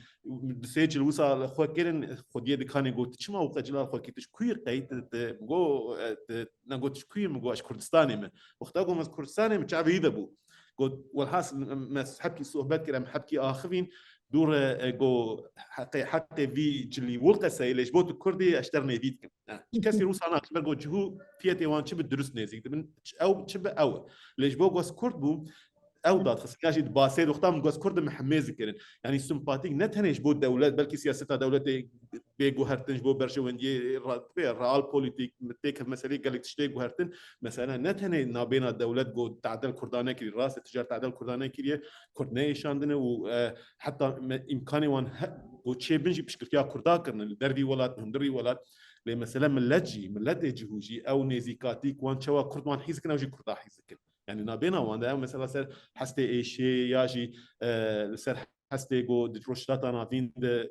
Du sê cil wisa li xwe kirin, xwediyê dikanê got, "Tu çima wisa cila xwe kî, tu ji ku yî qey, tu, tu," go, e, tu, ne got, "Tu ji ku yî?" Min got, "Ez ji Kurdistanê me." Wexta got, "Ez Kurdistanê me," çavê wî de bû. Got, welhas, me hebkî sohbet kir, em hebkî axivîn, dû re, e, go, heqê, heqê vî cilî wil qeseyê, lê ji bo tu Kurd î, ez ji te re nêvî dikim. Ha, kesî wisa nakin, ji ber go cihû fiyetê wan çi bi dirust nêzîk dibin, ç-, ew çi bi ew e. Lê ji bo go ez Kurd bûm, ew dadxistin, ya jî di basê wexta min got ez Kurd im, min hemêz dikirin. Yanî simpatîk ne tenê ji bo dewlet, belkî siyaseta dewletê bê guhertin, ji bo berjewendiyê ra-, bê real polîtîk, têkev meseleyê gelek tiştê guhertin. Mesela ne tenê nabêna dewlet got tadel Kurda nekirî, rast e, tu car tadel Kurda nekiriye, Kurd neêşandine û, e, heta me, îmkanê wan he-, got çêbin jî piştgirtiya Kurda kirine, li dervî welat, hundirî welat. Lê mesele millet jî, milletê cihû jî, ew nêzîkatî ku wan çawa Kurd wan hîz dikin, ew jî Kurda hîz dikin. Yanî nabêna wan de ew mesela ser hestê êşê ya jî, e, li ser hestê ku di Rojhilata Navîn de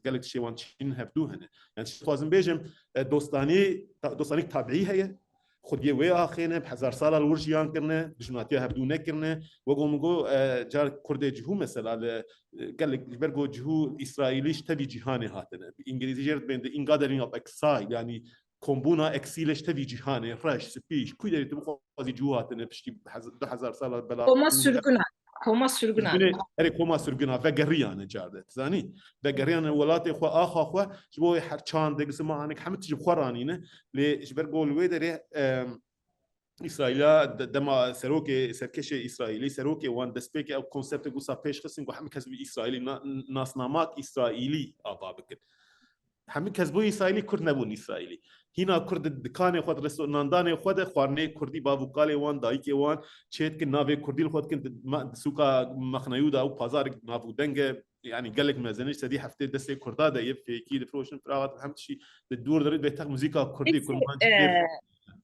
gelek tiştê wan çîn hevdû hene. Yanî tiştê dixwazim bêjim, e, dostanî, ta-, dostanîk tabiî heye. Xwediyê wê axê ne, bi hezar sala li wir jiyan kirine, dijminatiya hevdû nekirine. Wek ku min got, e, car Kurdê cihû mesela li, e, gelek ji ber ku cihû Îsraîlî ji tevî cîhanê hatine. Bi îngilîzî jê re dibên the ingathering of exile, yanî kombûna eksîlê ji tevî cîhanê, reş, spî, ji ku derê tu bixwazî cihû hatine piştî hez-, du hezar sala bela. Koma sirgûna. Koma sirgûna. Sirgûnê, erê, koma sirgûna, vegeriyane car de, tu zanî? Vegeriyane welatê xwe, axa xwe, ji bo her çandek, zimanek, hemî tişt ji xwe ranîne. Lê ji ber ku li wê derê, em, Îsraîla de-, dema serokê, serkêşê Îsraîlî, serokê wan destpêkê ew konseptê wisa pêş xistin ku hemî kes bi Îsraîlî na-, nasnamak Îsraîlî ava bikin. Hemî kes bû Îsraîlî, Kurd nebûn Îsraîlî. Hîna Kurd di dikanê xwe, di restorandanê xwe de xwarinê Kurdî, bav û kalê wan, dayikê wan çê dikin, navê Kurdî li xwe dikin, di ma-, di sûka Mexneyû de û pazarek nav û deng e, yanî gelek mezin e, sedî heftê destê Kurda de yê fêkî difiroşin, firaxat hem tişî di dûr de bêtex muzîka Kurdî, Peki, kurmancî e,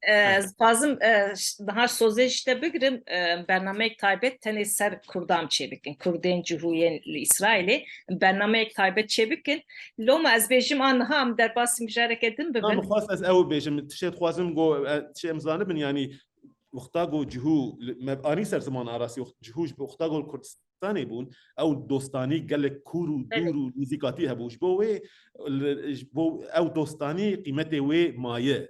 e, ez dixwazim, e, ş-, niha sozê ji te bigirim, e, bernameyek taybet tenê ser Kurdan çêbikin, Kurdên cihûyên li Îsraîlê, bernameyek taybet çêbikin. Loma ez bêjim a niha em derbasî mijareke din bibin. Na, min xwest ez ew bêjim, tiştê dixwazim go, e, tiştê em zanibin, yanî wexta go cihû li, me anî ser ziman arastî, wext cihû ji bo wexta go li Kurdistanê bûn, ew dostanî gelek kûr û Belê. dûr û nîzîkatî hebû. Ji bo wê, li, ji bo ew dostanî qîmetê wê maye.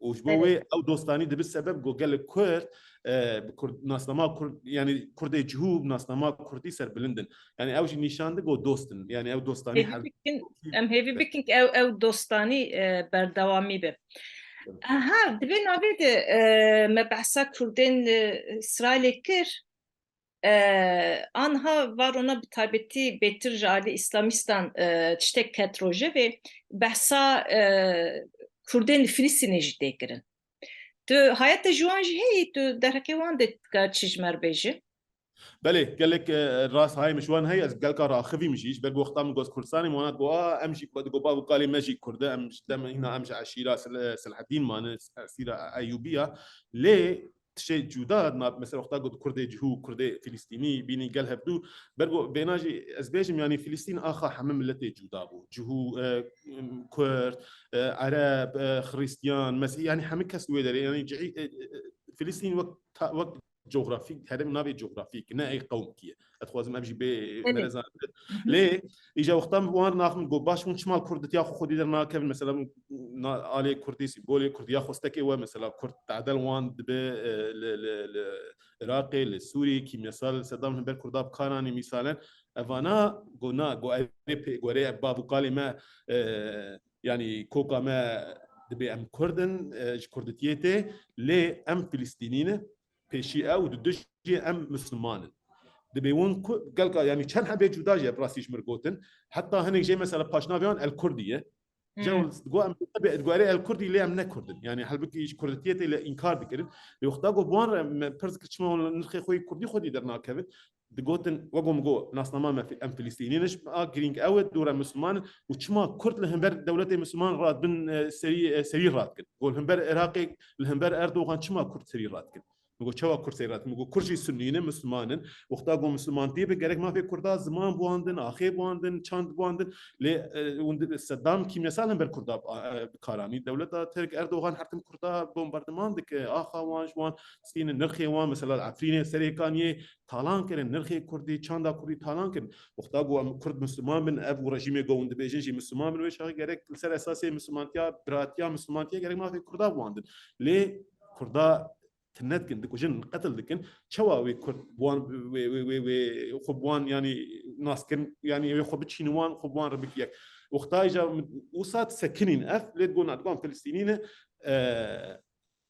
Û ji bo Belê. wê ew dostanî dibe sebeb ku gelek Kurd, e, bi Kurd, nasnama Kurd, yanî Kurdê cihû bi nasnama Kurdî serbilind in. Yanî ew jî nîşan dide ku dost in. Yanî ew dostanî Hêvî her bikin, em hêvî bikin ku ew, ew dostanî, e, berdewamî be. Evet. Aha, di vê navê de, e, me behsa Kurdên, e, Îsraîlê kir. E, anha varona bi taybetî bêtir ji alî îslamîstan, e, tiştek ket rojevê, behsa, e, Kurdên li Filistînê jî tê kirin. Tu hayete ji wan jî heyî, tu derheqê wan de dikar çi ji me re bêjî? Belê, gelek, e, rast hayê min ji wan heye, ez gelka re axivîm jî, ji ber ku wexta min got Kurdistanê, min wana got, a, em jî, got, bav û kalê me jî Kurd e, em ji dem hîna em ji eşîra Sil-, Silhedîn mane, eşîra Eyûbiya. Lê tiştê cuda, na, mesela wexta got Kurdê cihû, Kurdê Filistînî, bînî gel hevdû. Ber ku bêna jî ez bêjim, yanî Filistîn axa hemî miletê cuda bû. Cihû, e, Kurd, e, Ereb, e, Xirîstiyan, Mesîh, yanî hemî kes wê derê, yanî cihî-, e, e, Filistîn wek ta-, wek cografîk, herêm navê cografîk, ne ey qewmkî ye. Ez dixwazim ev jî bê Evet. merezan. Hı hı. Lê îja wexta min wan naxim got, baş hûn çima kurditiya xwe xwedî dernakevin? Mesela na-, alê kurdî, sîmbolê kurdî ya xwestekê we, mesela kurd tadel wan dibe, e, li, li, li Iraqê, li Sûrî, kîmyesal Sedam hember kurda bi kar anî mîsalen. Evana go na, go erê pê-, go erê ev bav û kalê me, e, yanî koka me dibê em kurd in, e, ji kurditiyê tê, lê em Filistînî ne, pêşî ew, di dijî em Misliman in. Dibê hûn ku-, gelka, yanî çend hebê cuda jî ev rastî ji mir gotin. Heta hinek jê mesela paşnavê wan El Kurdî ye. Jewel go em dibe, go erê El Kurdî lê em ne Kurd in. Yanî helbikî ji kurditiyê tê lê înkar dikirin. Lê wexta go bi wan re me pirs kir çima hûn nirxê xwe yê Kurdî xwedî dernakevin. Digotin, wego min go, nasnama me fi-, em Filistînî ne, a girîng ew e, dora Misliman in û çima Kurd li hember dewletê Misliman radibin, e, serî, e, serî radikin. Go li hember Iraqê, li hember Erdogan çima Kurd serî radikin? Min go, çawa Kurd serî radikin? Min go, Kurd jî Sunnî ne, Misliman in. Wexta go Mislimantî be, gerek mafê Kurda ziman biwandin, axê biwandin, çand biwandin. Lê, e, hûn di-, Sedam kîmyesal hember Kurda, e, bi kar anî. Dewleta Tirk, Erdogan her tim Kurda bombardiman dike, axa wan, ji wan stînin, nirxê wan, mesela li Efrînê, Serêkaniyê, talan kirin, nirxê Kurdî, çanda Kurdî talan kirin. Wexta ku em Kurd Misliman bin, ev û rejîmê ku hûn dibêjin jî Misliman bin, wê çaxê gerek li ser esasê Mislimantiya, biratiya Mislimantiya gerek mafê Kurda biwandin. Lê Kurda tune dikin, dikujin, qetil dikin. Çawa wê Kurd bi wan, wê, wê, wê, wê xwe bi wan, yanî nas kirin, yanî wê xwe biçînin wan, xwe bi wan re bik yek. Wexta îca wisa disekinîn ev, lê digot, na, digot em Filistînî ne, e,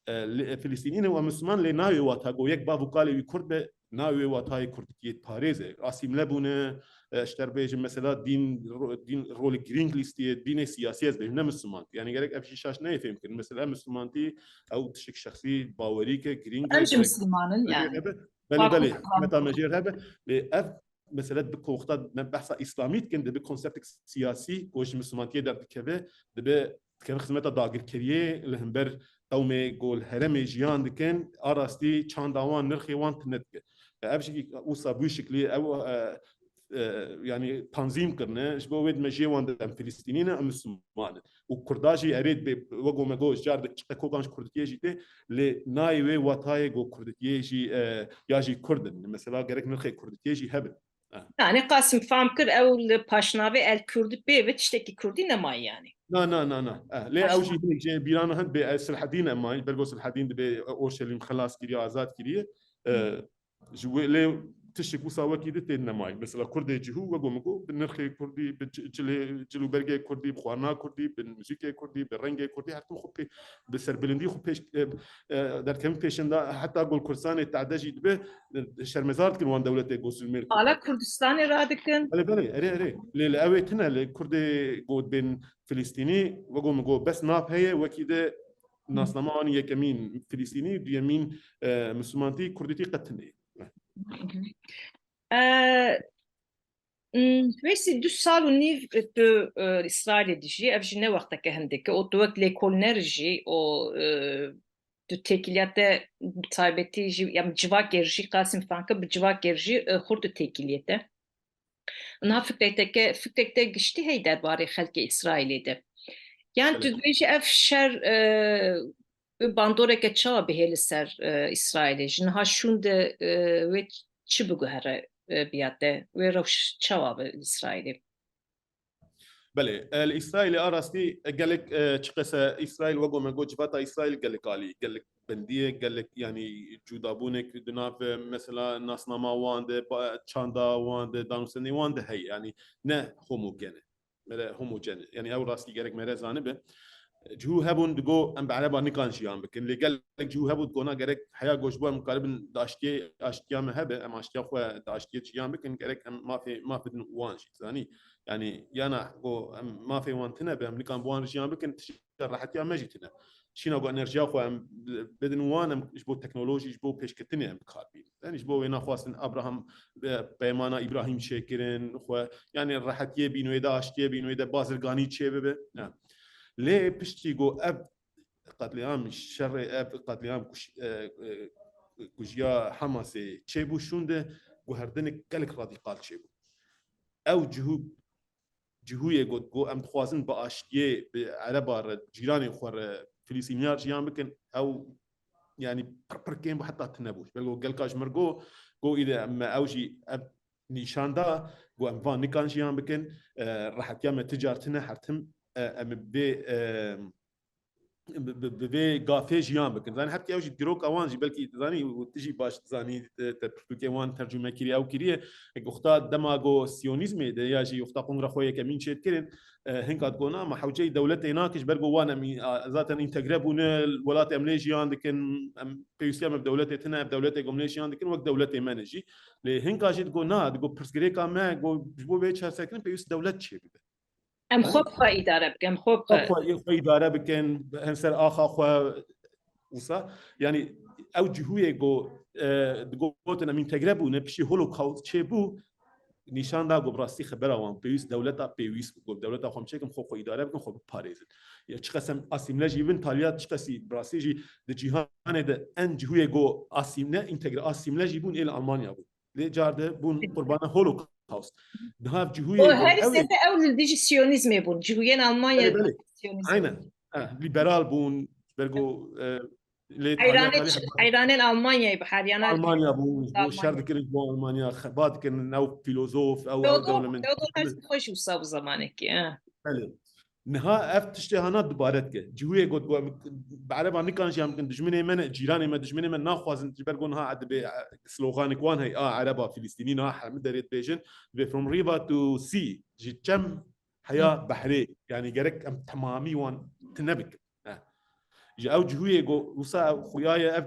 e, lê, Filistînî ne û em Misliman, lê nayê wata ku yek bav û kalê wî Kurd be, nayê wê watayê Kurdikiyê diparêze. Asîmle bûne, e, ji te re bêjim, mesela dîn, ro-, dîn rolê girîng lîstiyê, dînê siyasî ez bêjim, ne Misliman. Yanî gerek ev jî şaş neyê fêhm kirin. Mesela Mislimantî ew tiştek şexsî, bawerî ke girîng Em e, jî gerek Misliman in mejêr yani. hebe. Belê, Farklı belê, Kur'an. hikmeta mejêr hebe. Lê ev mesele dibe ku wexta me behsa Îslamî dikin, dibe konseptek siyasî ku ji Mislimantiyê derdikeve, dibe dikeve xizmeta dagirkeriyê li hember qewmê ku li herêmê jiyan dikin, a rastî çanda wan, nirxê wan tune dike. Ev jî wisa bû şiklî, ew, e, e, yanî tanzîm kirine, ji bo wê dime jê wan de em Filistînî ne, em Misliman in. Û Kurda jî erê dibê, wek me got, ji car de çiqe kokan ji Kurditiyê jî tê, lê nayê wê watayê ku Kurditiyê jî, e, ya jî Kurd in. Mesela gerek nirxê Kurditiyê jî hebin. Eh. Yani Qasim fam kir, ew li paşnavê El Kurdî pê ve tiştekî Kurdî nemayî yani. Na, na, na, na. Eh, lê ew Paşnav- jî hinek jê bîrana hin bê, eh, Silhedîn emayî, belgo Silhedîn dibê, eh, Orşelîm xelas kiriye, azad kiriye. Eh, Hı. ji wê lê tiştek wisa wekî di tê nemayî. Mesela Kurdê cihû, wek min got, bi nirxê Kurdî, bi ci-, cilê, cil û bergê Kurdî, bi xwarina Kurdî, bi muzîkê Kurdî, bi rengê Kurdî, her tim xwe pê, bi serbilindî xwe pêş, eh, e, derkevin pêşin de, heta gol Kurdistanê tade jî dibe, e, şermezar dikin wan dewletê ku zulmê li Kurdan. Ala Kurdistanê radikin. Belê, belê, erê, erê. Lê li ew ê tune, li Kurdê ku bên Filistînî, wek min got, bes nav heye, wekî de nasnama wan yekemîn Filistînî, duyemîn, e, Mislimantî, Kurdîtî qet tune ye. E, Hmm, wê sî du sal û nîv tu, e, Îsraîlê dijî, ev jî ne wexteke hindek e. Û tu wek lêkolner jî û, e, tu têkiliya te bi taybetî jî, yani civakê jî, Qasim Fanke bi civakê jî, e, xurt tu têkiliyê te. Niha fikrek te ke, fikrek te giştî heye derbarê xelkê Îsraîlê de. Yani tu Belê. dibêjî ev şer, e, Wê bandoreke çawa bihê li ser, e, Îsraîlê? Ji niha şûn de, e, wê çi biguhere, e, biya te? Wê rewş çawa be li Îsraîlê? Belê, e, li Îsraîlê a rastî, e, gelek, e, çiqas e Îsraîl, wek me got, civata Îsraîl gelek alî, gelek bendî ye, gelek, yanî cûdabûnek di nav, e, mesela nasnama wan de, ba-, çanda wan de, danûstendê wan de heye. Yanî ne homogene. Mere homojene. Yani ew rastî gerek mere zanibe. Cihû hebûn digo em bi ereba nikan jiyan bikin. Lê gelek cihû hebû digona gerek heya ku ji bo em karibin di aştiyê, aştiya me hebe, em aştiya xwe di aştiyê jiyan bikin, gerek em mafê, mafê din wan jî. Zanî? Yani yana ku em mafê wan tine be, em nikan bi wan jiyan bikin, tişta rehetiya me jî tine. Şîna ku enerjiya xwe em bidin wan, em ji bo teknolojî, ji bo pêşketinê em bi kar bînin. Yani ji bo wê naxwastin Abraham, e, peymana Îbrahîm çêkirin, xwe, yani rehetiyê bîn wê de, aştiyê bîn wê de, bazirganî çê bibe. Ya. Lê piştî ku ev qetlîam, şerê ev qetlîam kuş-, e, e, kujiya Hamasê çêbû, şûnde guherdinek gelek radîkal çêbû. Ew cihû cihûyê got, got, em dixwazin bi aştiyê, bi ereba re, cîranê xwe re, Filistîniya re jiyan bikin, ew yanî pir pir kêm bû, heta tune bû. Ji ber ku gelka ji mir got, got îde me ew jî ev nîşan da, got em van nikan jiyan bikin, e, rehetiya me ti car tune, her tim, e, em bi vê, e, bi, bi, bi vê gafê jiyan bikin. Zanî, hepkî ew jî dîroka wan jî, belkî zanî, û tu jî baş dizanî, e, te pirtûkê wan tercûme kiriye, ew kiriye. Wexta dema go siyonîzmê de ya jî wexta kongra xwe yekemîn çêdikirin, e, hinka digot na, me hewceyî dewletê nake, ji ber ku wan em, a, zaten întegre bûne, welatê em lê jiyan dikin, em pêwîstiya me bi dewletê tune, ev dewletê ku em lê jiyan dikin, wek dewletê me ne jî. Lê hinka jî digot na, digot pirsgirêka me, got ji bo vê çareserkirin pêwîst dewlet çêbibe. Em xwe bi xwe îdare bikin, em xwe bi xwe. Xwe, xwe îdare bikin, hemser axa xwe wisa. Yanî ew cihûyê ku, e, digotin em întegre bûne, piştî Holocaust çêbû, nîşan da ku bi rastî xebera wan pêwîst dewleta pêwîst bû. Ku dewleta xwe em çêkin, xwe xwe îdare bikin, xwe biparêzin. Ya çiqas em asîmle jî bin, taliyat çiqasî bi rastî jî di cîhanê de en cihûyê ku asîmle, întegre asîmle jî bûn ê li Almanya bûn. Lê car de bûn qurbana Holocaust. Niha ev cihûyê O ku her ew ê sete ew li dijî Siyonîzmê bûn. Cihûyên Almanya Belê, belê. Siyonîzm. Aynen. Ha, liberal bûn. Ji ber ku, e, lê Heyranên, taliyat heyranên Almanyayê bi her yana Almanya bûn. Bo şer Almanya. Dikirin bo Almanya. Xebat dikirin ew filozof, ew, ew Teodor, dewlemend. Teodor her xwe jî wisa bû zamanekî, ha. Belê. Niha ev tiştê hana dubare dike. Cihûyê got, got, em bi Ereban nikan jî em bikin, dijminê me ne, cîranê me, dijminê me naxwazin, ji ber got niha dibê, e, sloganek wan heye, a Ereba Filistînî, niha hemî derê dibêjin, dibê from river to sea, ji çem heya behrê, yanî gerek em temamî wan tune bikin. Heh. Ji ew cihûyê got, wisa ev xuya ye, ev,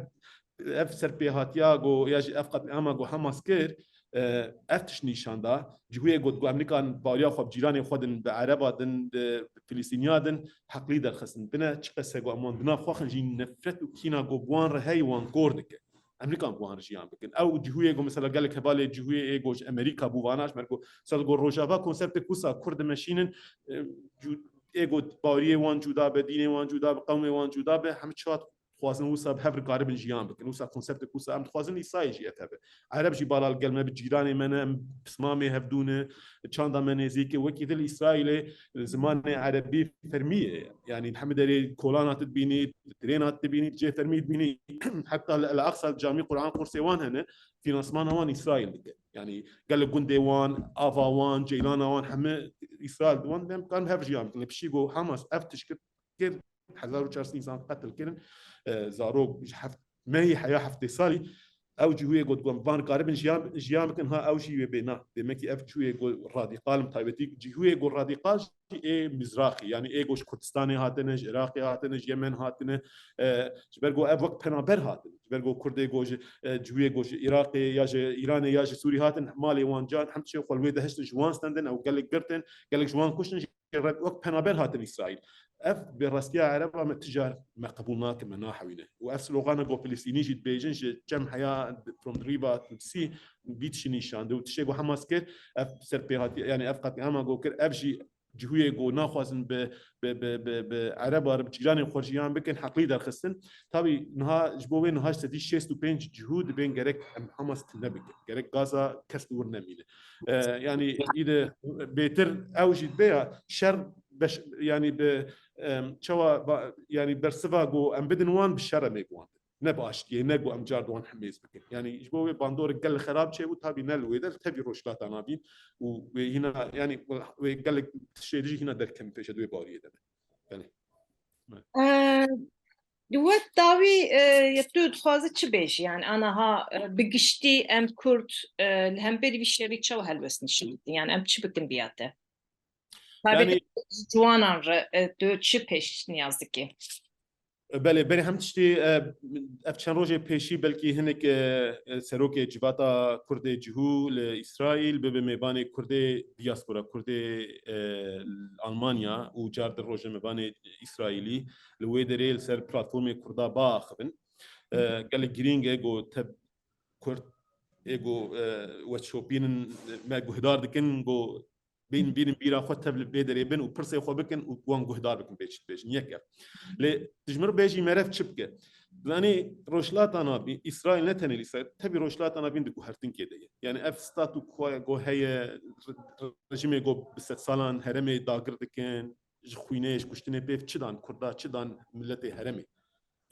ev serpêhatiya got, ya jî ev qetlîama got Hamas kir, e, ev tişt nîşan da. Cihûyê got, got em nikan baweriya xwe bi cîranê xwe din, bi Ereba din, bi Filistîniya din, heqlî derxistin. Bine çiqas e got em wan di nav xwe xin jî nefret û kîna got bi wan re heye wan kor dike. Em nikan bi wan re jiyan bikin. Ew cihûyê got mesela gelek hevalê cihûyê ê got ji Amerîka bû vana, ji ber got, mesela got Rojava konseptê wisa Kurd dimeşînin, e, cu-, ê got baweriyê wan cuda be, dînê wan cuda be, qewmê wan cuda be, hemî çiqas dixwazin wisa bi hev re karibin jiyan bikin. Wisa konseptê wisa em dixwazin Îsraîl jî ev hebe. Ereb jî bala li gel me bi cîranê me ne, em pismamê hevdû ne, çanda me nêzîk e. Wekî dil Îsraîlê zimanê erebî fermî ye. Yanî hemî derê kolana tu dibînî, trêna tu dibînî, cê fermî dibînî. Heta li El Aqsa camî Quran kursê wan hene, fînansmana wan Îsraîl dike. Yanî gelek gundê wan, ava wan, ceylana wan hemî Îsraîl di wan dem kan hev jiyan bikin. Lê piştî got Hamas ev tişt kir, kir, hezar û çar sed însan qetil kirin, e, zarok ji heft mehî heya heftê salî, ew cihûyê got, got, van karibin jiyan, jiyan bikin, ha ew jî wê bê na. Demekî ev cihûyê got radîkal, bi taybetî cihûyê got radîkal jî ê Mizraxê, yanî ê got ji Kurdistanê hatine, ji Iraqê hatine, ji Yemen hatine, e, ji ber got ev wek penaber hatine. Ji ber got Kurdê got ji, e, cihûyê got ji Iraqê ya ji Îranê ya ji Sûrî hatin, malê wan can, hem tişê xwe li wê de hiştin ji wan stendin, ew gelek girtin, gelek ji wan kuştin, wek penaber hatin Îsraîl. Ev bêrastiya Ereba me ti car me qebûl nake, me nahewîne. Û ev slogana ku Filistînî jî dibêjin, ji çem heya from the river to the sea, vî tişî nîşan de. Û tiştê ku Hamas kir, ev serpêhatiye, yanî ev qetlîama ku kir, ev jî cihûyê ku naxwazin bi, bi, bi, bi, bi Ereba re, bi cîranê xwe jiyan bikin, heqlî derxistin. Tabî niha ji bo wê niha ji sedî şêst û pênc cihû dibên gerek em Hamas tune bikin. Gerek Gaza kes li wir nemîne. E, yanî îde bêtir ew jî dibe ya şer beş, yanî bi, em, çawa ba, yanî bersiva ku em bidin wan bi şer em ê bi wan bidin. Ne bi aştiyê, ne ku em car di wan hemêz bikin. Yanî ji bo wê bandorek gel xerab çêbû, tabî ne li wê der, tevî Rojhilata Navîn û wê hîna, yanî wê gelek tiştê dijî hîna derkevin pêşe di wê bariyê de ne. Belê. Ee, Wek dawî, e, ya tu dixwaze çi bêjî? Yani anaha, e, bi giştî em Kurd, e, li hemberî vî şerî çawa helwest nişîn didin? Yani em çi bikin biya te? Taybet Yanî ciwanan re, e, tu çi pêşniyaz dikî? Belê, berê hem tiştî, e, ev çend rojê pêşî belkî hinek, e, e, serokê Civata Kurdê Cihû li Îsraîl bibe mêvanê Kurdê diaspora, Kurdê, e, Almanya û car di rojnamevanê Îsraîlî li wê derê li ser platformê Kurda biaxivin. E, gelek girîng e ku te Kurd ê ku, e, weşopînin me guhdar dikin ku bîn, bînin bîra xwe tev li vê derê bin û pirsê xwe bikin û wan guhdar bikin bê çi dibêjin. Yek ev. Lê tu ji min re bêjî meriv çi bike? Zanî Rojhilata Navîn, Îsraîl ne tenê Îsraîl, tevî Rojhilata Navîn di guhertinkê de ye. Yani ev statu quo ku heye, re-, rejîmê ku bi sedsalan herêmê dagir dikin, ji xwînê, ji kuştinê pêv çi dan Kurda, çi dan miletê herêmê.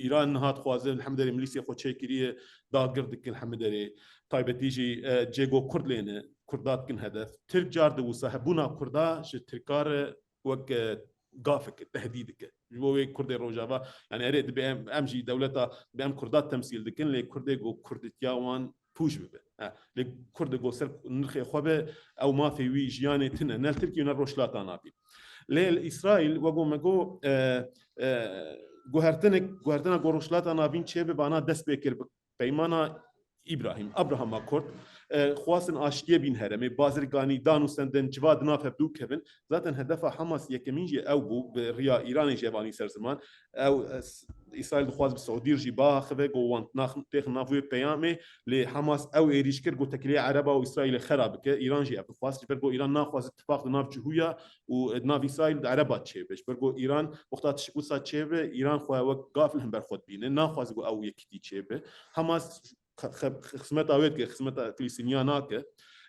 Îran niha dixwaze li hemderê milîsê xwe çêkiriye, dagir dikin hemderê. Taybetî jî, e, cê go Kurd lê ne, Kurda dikin hedef. Tirk car di wisa hebûna Kurda ji Tirka re wek, e, gafeke, tehdîdeke. Ji bo wê Kurdê Rojava, yani erê dibe em, em jî dewleta, dibe em Kurda temsîl dikin, lê Kurdê go Kurditiya wan pûj bibe. Ha, lê Kurdê go ser nirxê xwe be, ew mafê wî jiyanê tine, ne li Tirkiye ne Rojhilata Navîn. Lê li Îsraîl, wego me go, e, e, guhertinek, guhertina go Rojhilata Navîn çêbe bana dest pê kir bi peymana Îbrahîm, Abraham Accord, e, xwastin aştiyê bîn heremê, bazirganî, dan û sendin, civa di nav hevdû kevin. Zaten hedefa Hamas yekemîn jî ew bû, bi riya Îranê jî ev anî ser ziman. Ew, e, s-, Îsraîl dixwaz bi Siûdî jî biaxive, go wan nax-, têxin nav wê peyamê, lê Hamas ew êrîş kir, go tekiliyê Ereba û Îsraîlê xera bike. Îran jî ev dixwaz, ji ber go Îran naxwaz ittifaq di nav cihûya û di nav Îsraîl û di Ereba çêbe. Ji ber go Îran wexta tişt wisa çêbe, Îran xwe wek gav li hember xwe dibîne, naxwaze go ew yekîtî çêbe. Hamas xe-, xe-, xizmeta wê dike, xizmeta Filistîniya nake.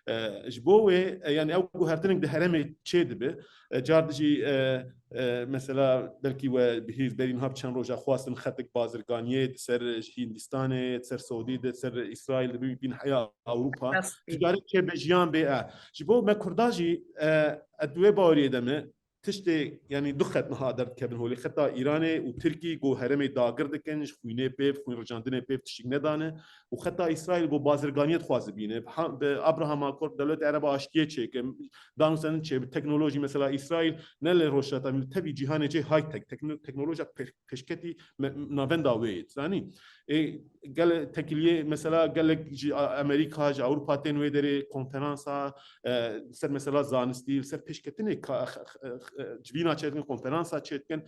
E, ji bo wê, e, yani ew guhertinek di herêmê çê dibe. E, car dijî, e, e, mesela belkî we bihîst berî niha bi çend roja xwestin xetik bazirganiyê di ser Hîndistanê, di ser Siûdî, di ser Îsraîl, di bin heya Ewropa. Rastî. Ticaret çêbe, jiyan bê, e. Ji bo me Kurda jî, e, ez di wê baweriyê de me, tiştê, yani du xet niha derdikevin holê. Xeta Îranê û Tirkî go herêmê dagir dikin, ji xwînê pêv, xwîn rijandinê pêv tiştik nedane. Û xeta Îsraîl go bazirganiyê dixwaze bîne. Ha, bi Abraham Accord dewleta Ereba aştiyê çêke, dan û senin çê, bi teknolojî, mesela Îsraîl ne li Rojhilata, tevî cîhanê cê high tech, tekno-, teknolojiya pê-, pêşketî me-, navenda wê ye, zanî. Ê, gel-, tekiliyê, mesela gelek ji A-, Amerîka, ji Ewropa tên wê derê konferansa, e, ser mesela zanistî, ser pêşketinê ka-, x-, x-, x-, civîna çêdikin, konferansa çêdikin,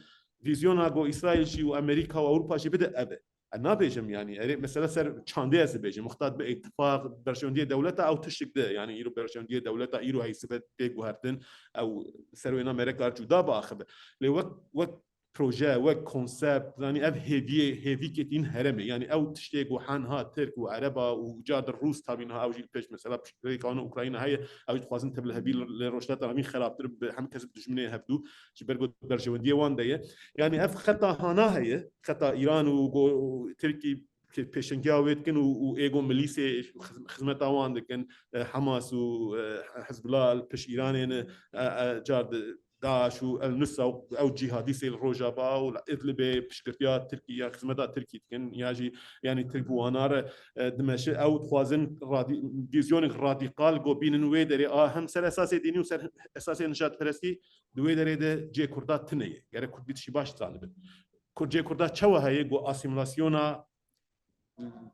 vîzyona go Îsraîl jî û Amerîka û Ewropa jî bide ev e. Ez nabêjim, yani, erê, mesela ser çandê ez dibêjim, wexta dibe îtifaq, berjewendiyê dewleta ew tiştik de, yani, îro berjewendiyê dewleta, îro heysibe tê guhertin, ew ser wêna mereka cuda biaxibe. Lê wek, wek proje, wek konsept, yani ev hêviyê, hêvîkê tîn herêmê. Yani ew tiştê ku henha Tirk û Ereba û car di Rûs tabî niha ew jî li pêş mesela piştgirêka wan Ukrayna heye, ew jî dixwazin tev li hevî li Rojhilata Navîn xerabtir bi, hemî kes bi dijminê hevdû ji ber ku berjewendiyê wan de ye. Yani ev xeta hana heye, xeta Îran û go-, Tirkî pê-, pêşengiya wê dikin û, û ê go milîsê xiz-, xizmeta wan dikin, e, Hamas û, e, Hizbullah li pişt Îranê ne, e, e, car di, DAIŞ û El Nusra û ew cîhadîstê li Rojava û li Idlibê piştgirtiya Tirkî ya xizmeta Tirkî dikin, ya jî, yanî Tirk bi wana re, e, dimeşe. Ew dixwazin radî-, vîzyonek radîkal go bînin wê derê a hem ser esasê dînî û ser esasê nijadperestî di wê derê de cê Kurda tune ye. Gerek Kurd bî tişî baş zanibin. Kurd cê Kurda çawa heye go asîmîlasyona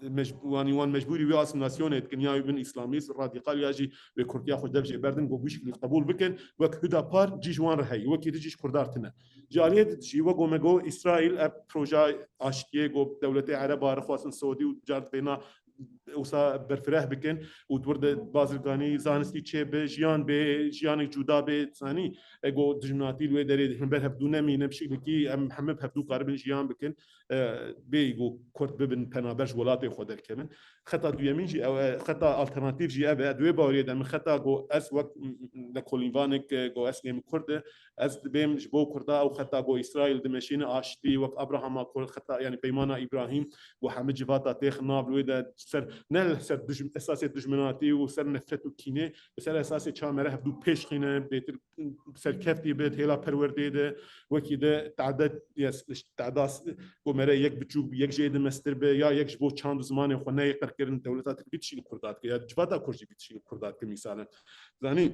mec-, wanî wan mecbûrî wê asîmîlasyonê dikin, ya wê bin îslamîst radîkal ya jî wê Kurdiya xwe dev jê berdin, ku wî şiklî qebûl bikin, wek Hüdapar cî ji wan re heye, wekî di cî ji Kurdar tine. Ji aliyê di jî, wek me got, Îsraîl ev proja aştiyê ku dewletê Ereba re xwestin Siûdî û car dibêna wisa berfireh bikin û di wir de bazirganî, zanistî çêbe, jiyan bê, jiyanek cuda bê, zanî, e, ku dijminatî li wê derê hember hevdû nemîne, bi şiklekî em hemî bi hevdû karibin jiyan bikin. E, bêyî ku Kurd bibin penaber ji welatê xwe derkevin. Xeta duyemîn jî ew e, xeta alternatîf jî ev e. Di wê baweriyê de min xeta ku ez wek, m-, m-, lekolînvanek, e, ku ez lê min Kurd e, ez dibêm ji bo Kurda ew xeta ku Îsraîl dimeşîne aştî, wek Abraham Accord, xeta, yanî Peymana Îbrahîm, ku hemî civata têx nav li wê de ser, ne li ser duj-, esasê dijminatî û ser nefret û kînê, li ser esasê çawa me re hevdû pêş xîne, bêtir serkeftî bit, hêla perwerdeyê de wekî de te'de-, yes, te'das-, ku me re yek biçûk, yek jê de mestir be, ya yek ji bo çand û zimanê xwe neyê qirkirin, dewleta Tirk bitişî li Kurda dike, ya civata Kurd jî bitişî li Kurda dike, mîsalen. Zanî,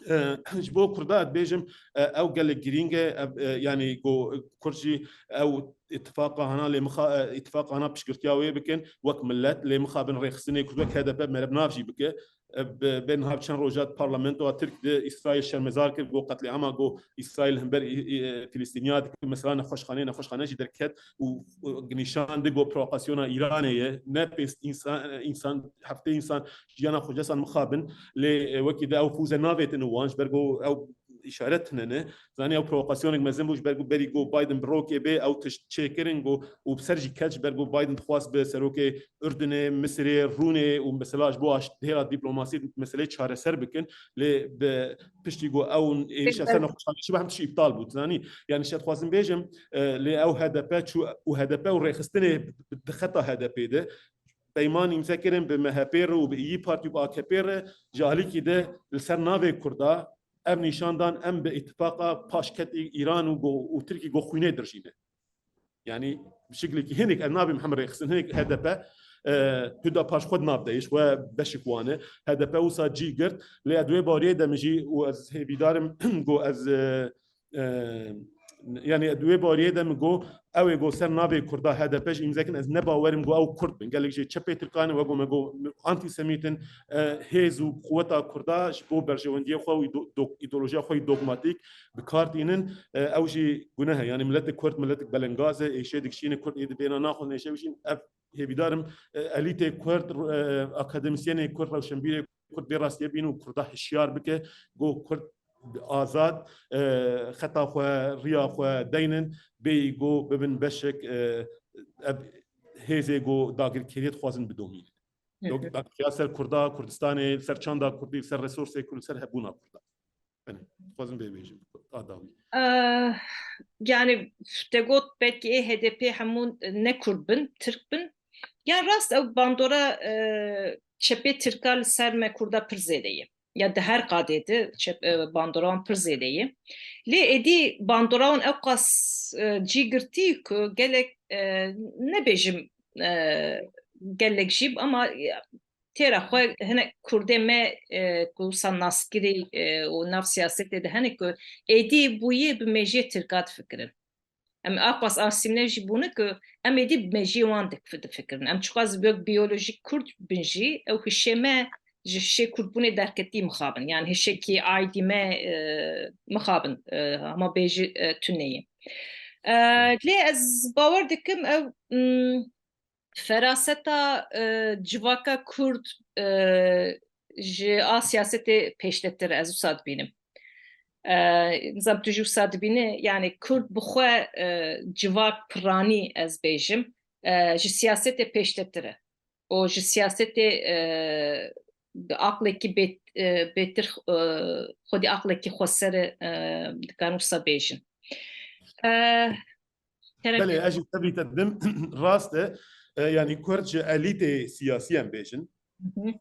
e, ji bo Kurda ez bêjim, e, ew gelek girîng e, ev, e, yanî ku Kurd jî ew îtifaqa hana lê mixa-, e, îtifaqa hana piştgirtiya wê bikin, wek milet lê mixabin rêxistinê Kurd wek H D P mere bi nav jî bike. E, bi, bên niha bi çend roja parlamentoya Tirk de Îsraîl şermezar kir, got qetlîama, got Îsraîl hember î-, î-, e, Filistîniya dike, mesela nexweşxaneyê, nexweşxane jî derket û, û nîşan de got provokasyona Îranê ye. Ne pêst însan, însan, heftê însan jiyana xwe cesan mixabin, lê, e, wekî de ew fûze navêtin wan, ji ber got ew îşaret tune ne. Zanî ew provokasyonek mezin bû, ji ber ku berî ku Biden bi rokê bê, ew tişt çêkirin ku û bi ser jî keç, ji ber ku Biden dixwast bi serokê Urdunê, Misirê, rûnê û mesela ji bo aşt-, hêla dîplomasî meseleyê çareser bikin. Lê bi piştî ku ew êrîşa ser nexweşxaneyê çi be, hem tişt îptal bû, tu zanî. Yani, şet dixwazim bêjim, e, lê ew H D P çû û H D P û rêxistinê di xeta H D P de peyman îmze kirin bi M H P re û bi İYİ Parti û bi A K P re, ji alîkî de li ser navê Kurda ev nîşan dan, em bi îtifaqa paşketî Îran û go-, û Tirkî go xwînê dirjîne. Yani, bi şeklekî hinek, ez nabêm hemî rêxistin, hinek H D P, e, tu da paş xwe di nav de ye, ji xwe beşik wan e. H D P wisa cî girt, lê ez di wê bariyê de min jî û ez hêvîdar im ku ez, e, e, yani, di wê bariyê de min got, ew ê ku ser navê Kurda H D P jî îmze kin, ez ne bawer im ku ew Kurd bin. Gelek jê çepê Tirkan e, wek me got, antîsemît in, e, hêz û quweta Kurda ji bo berjewendiyê xwe û îdo-, dog-, îdeolojiya xwe yî dogmatîk bi kar tînin, e, ew jî guneh e. Yani, miletek Kurd, miletek belengaz e, êşê dikişîne, Kurd êdî bêhna naxwazin êşê bişîn. Ev hêvîdar im, e, elîtê Kurd, e, akademîsyenê Kurd, rewşenbîrê Kurd vê rastiyê bîn û Kurda hişyar bike, ku Kurd azad, e, xeta xwe, riya xwe deynin, bêyî ku bibin beşek, e, ev hêzê ku dagirkeriyê dixwazin bidomînin. Hı hı. Yok, dagirkeriya ser Kurda, Kurdistanê, ser çanda Kurdî, ser resursê Kurd, ser hebûna Kurda. Yani, dixwazim vê bêjim, a dawî. Eh, yani, te got belkî ê H D P hemû ne Kurd bin, Tirk bin. Ya rast ew bandora, eh, çepê Tirka li ser me Kurda pir zêde ye. Ya di her qadê de çep, eh, bandora wan pir zêde ye. Lê êdî bandora wan ew qas, eh, cî girtî ku gelek, eh, nebêjim, eh, gelek jî, ama têra xwe hinek Kurdê me, e, ku wisa naskirî, e, û nav siyasetê de hene ku êdî bûyî bi mejiyê Tirka difikirin. Em a qas asîmle jî bûne ku em êdî bi mejiyê wan dif-, difikirin. Em çiqas wek biyolojîk Kurd bin jî ew hişê me ji hişê Kurdbûnê derketî mixabin. Yani hişekî aîdî me, e, mixabin, e, hema bêjî, e, tune ye. E, lê ez bawer dikim ew, mm, feraseta, e, civaka Kurd, e, ji a siyasetê pêşdetir, ez wisa dibînim. E, nizam tu jî wisa dibînî, yani Kurd bi xwe, e, civak piranî, ez bêjim, e, ji siyasetê pêşdetir e. Û ji siyasetê, e, bi aqlekî bê-, e, bêtir, e, xwedî aqlekî xweser e, e, dikarin wisa bêjin. E, Belê, ez jî tevî te didim. Rast e. E, yani Kurd ji elîtê siyasî em bêjin. Hı hı.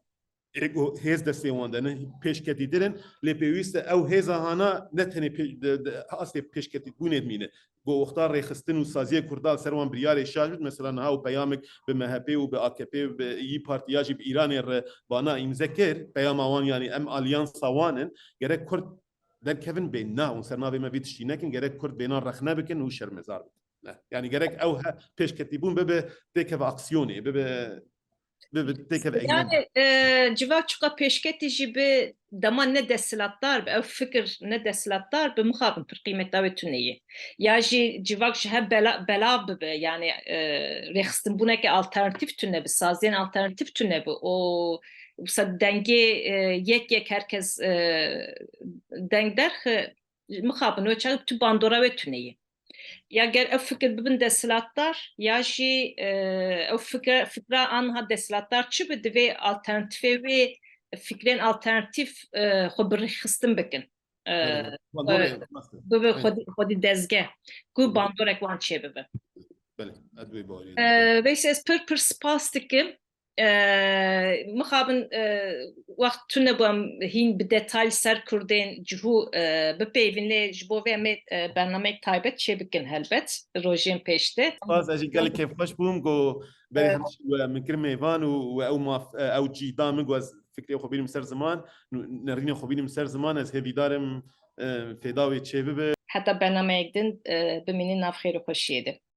Ê ku hêz destê wan de ne, pêşketîtir in, lê pêwîst e ew hêza hana ne tenê pê-, de, de, astê pêşketîbûnê dimîne. Ku wexta rêxistin û saziyê Kurda li ser wan biryarê şaş bit, mesela niha û peyamek bi M H P û bi A K P, bi İYİ Parti ya jî bi Îranê re bana îmze kir, peyama wan, yani em alyansa wan in, gerek Kurd derkevin bê, na, hûn ser navê me vî tiştî nekin, gerek Kurd bênan rexne bikin û şermezar bikin. Ne. Yani gerek ew he-, pêşketîbûn bibe têkeve aksiyonê, bibe, bibe têkeve eylem. Yani, e, civak çiqa pêşketî jî bi dema ne desthilatdar bi, ew fikir ne desthilatdar bi, mixabin pir qîmeta wê tune ye. Ya jî civak ji hev bela-, belav bibe, yani, e, rêxistinbûneke alternatîf tune bi, saziyên alternatîf tune bi, û wisa dengê, e, yek yek herkes, e, deng derxe, mixabin, wê çax tu bandora wê tune ye. Ya ger ev fikir bibin desthilatdar, ya jî, e, ew fikre, fikra anha desthilatdar çi bi, divê alternatîfê wê, fikrên alternatîf, e, xwe bi rêxistin bikin. E, Belê, bandorê, e, rast e. Bibe Aynen. xwedî, xwedî dezgeh, ku Hı hı. bandorek wan çêbibe. Belê, ez wê bawerî E, dikim. Veysel, ez pir pir spas dikim. E, mixabin, e, wext tune bû em hîn bi detay ser Kurdên cihû, e, bipeyvin, lê ji bo vê em ê, e, bernameyek taybet çêbikin helbet, rojên pêş de. Spas, ez jî gelek kêfxweş bûm ku berê Evet. hemşî we min kir mêvan û, û ew maf-, e, ew cî da min ku ez fikrê xwe bînim ser ziman, nû-, nerînê xwe bînim ser ziman, ez hêvîdar im, e, fêda wê çêbibe. Heta bernameyek din, e, bimînin nav xêr û xweşiyê de.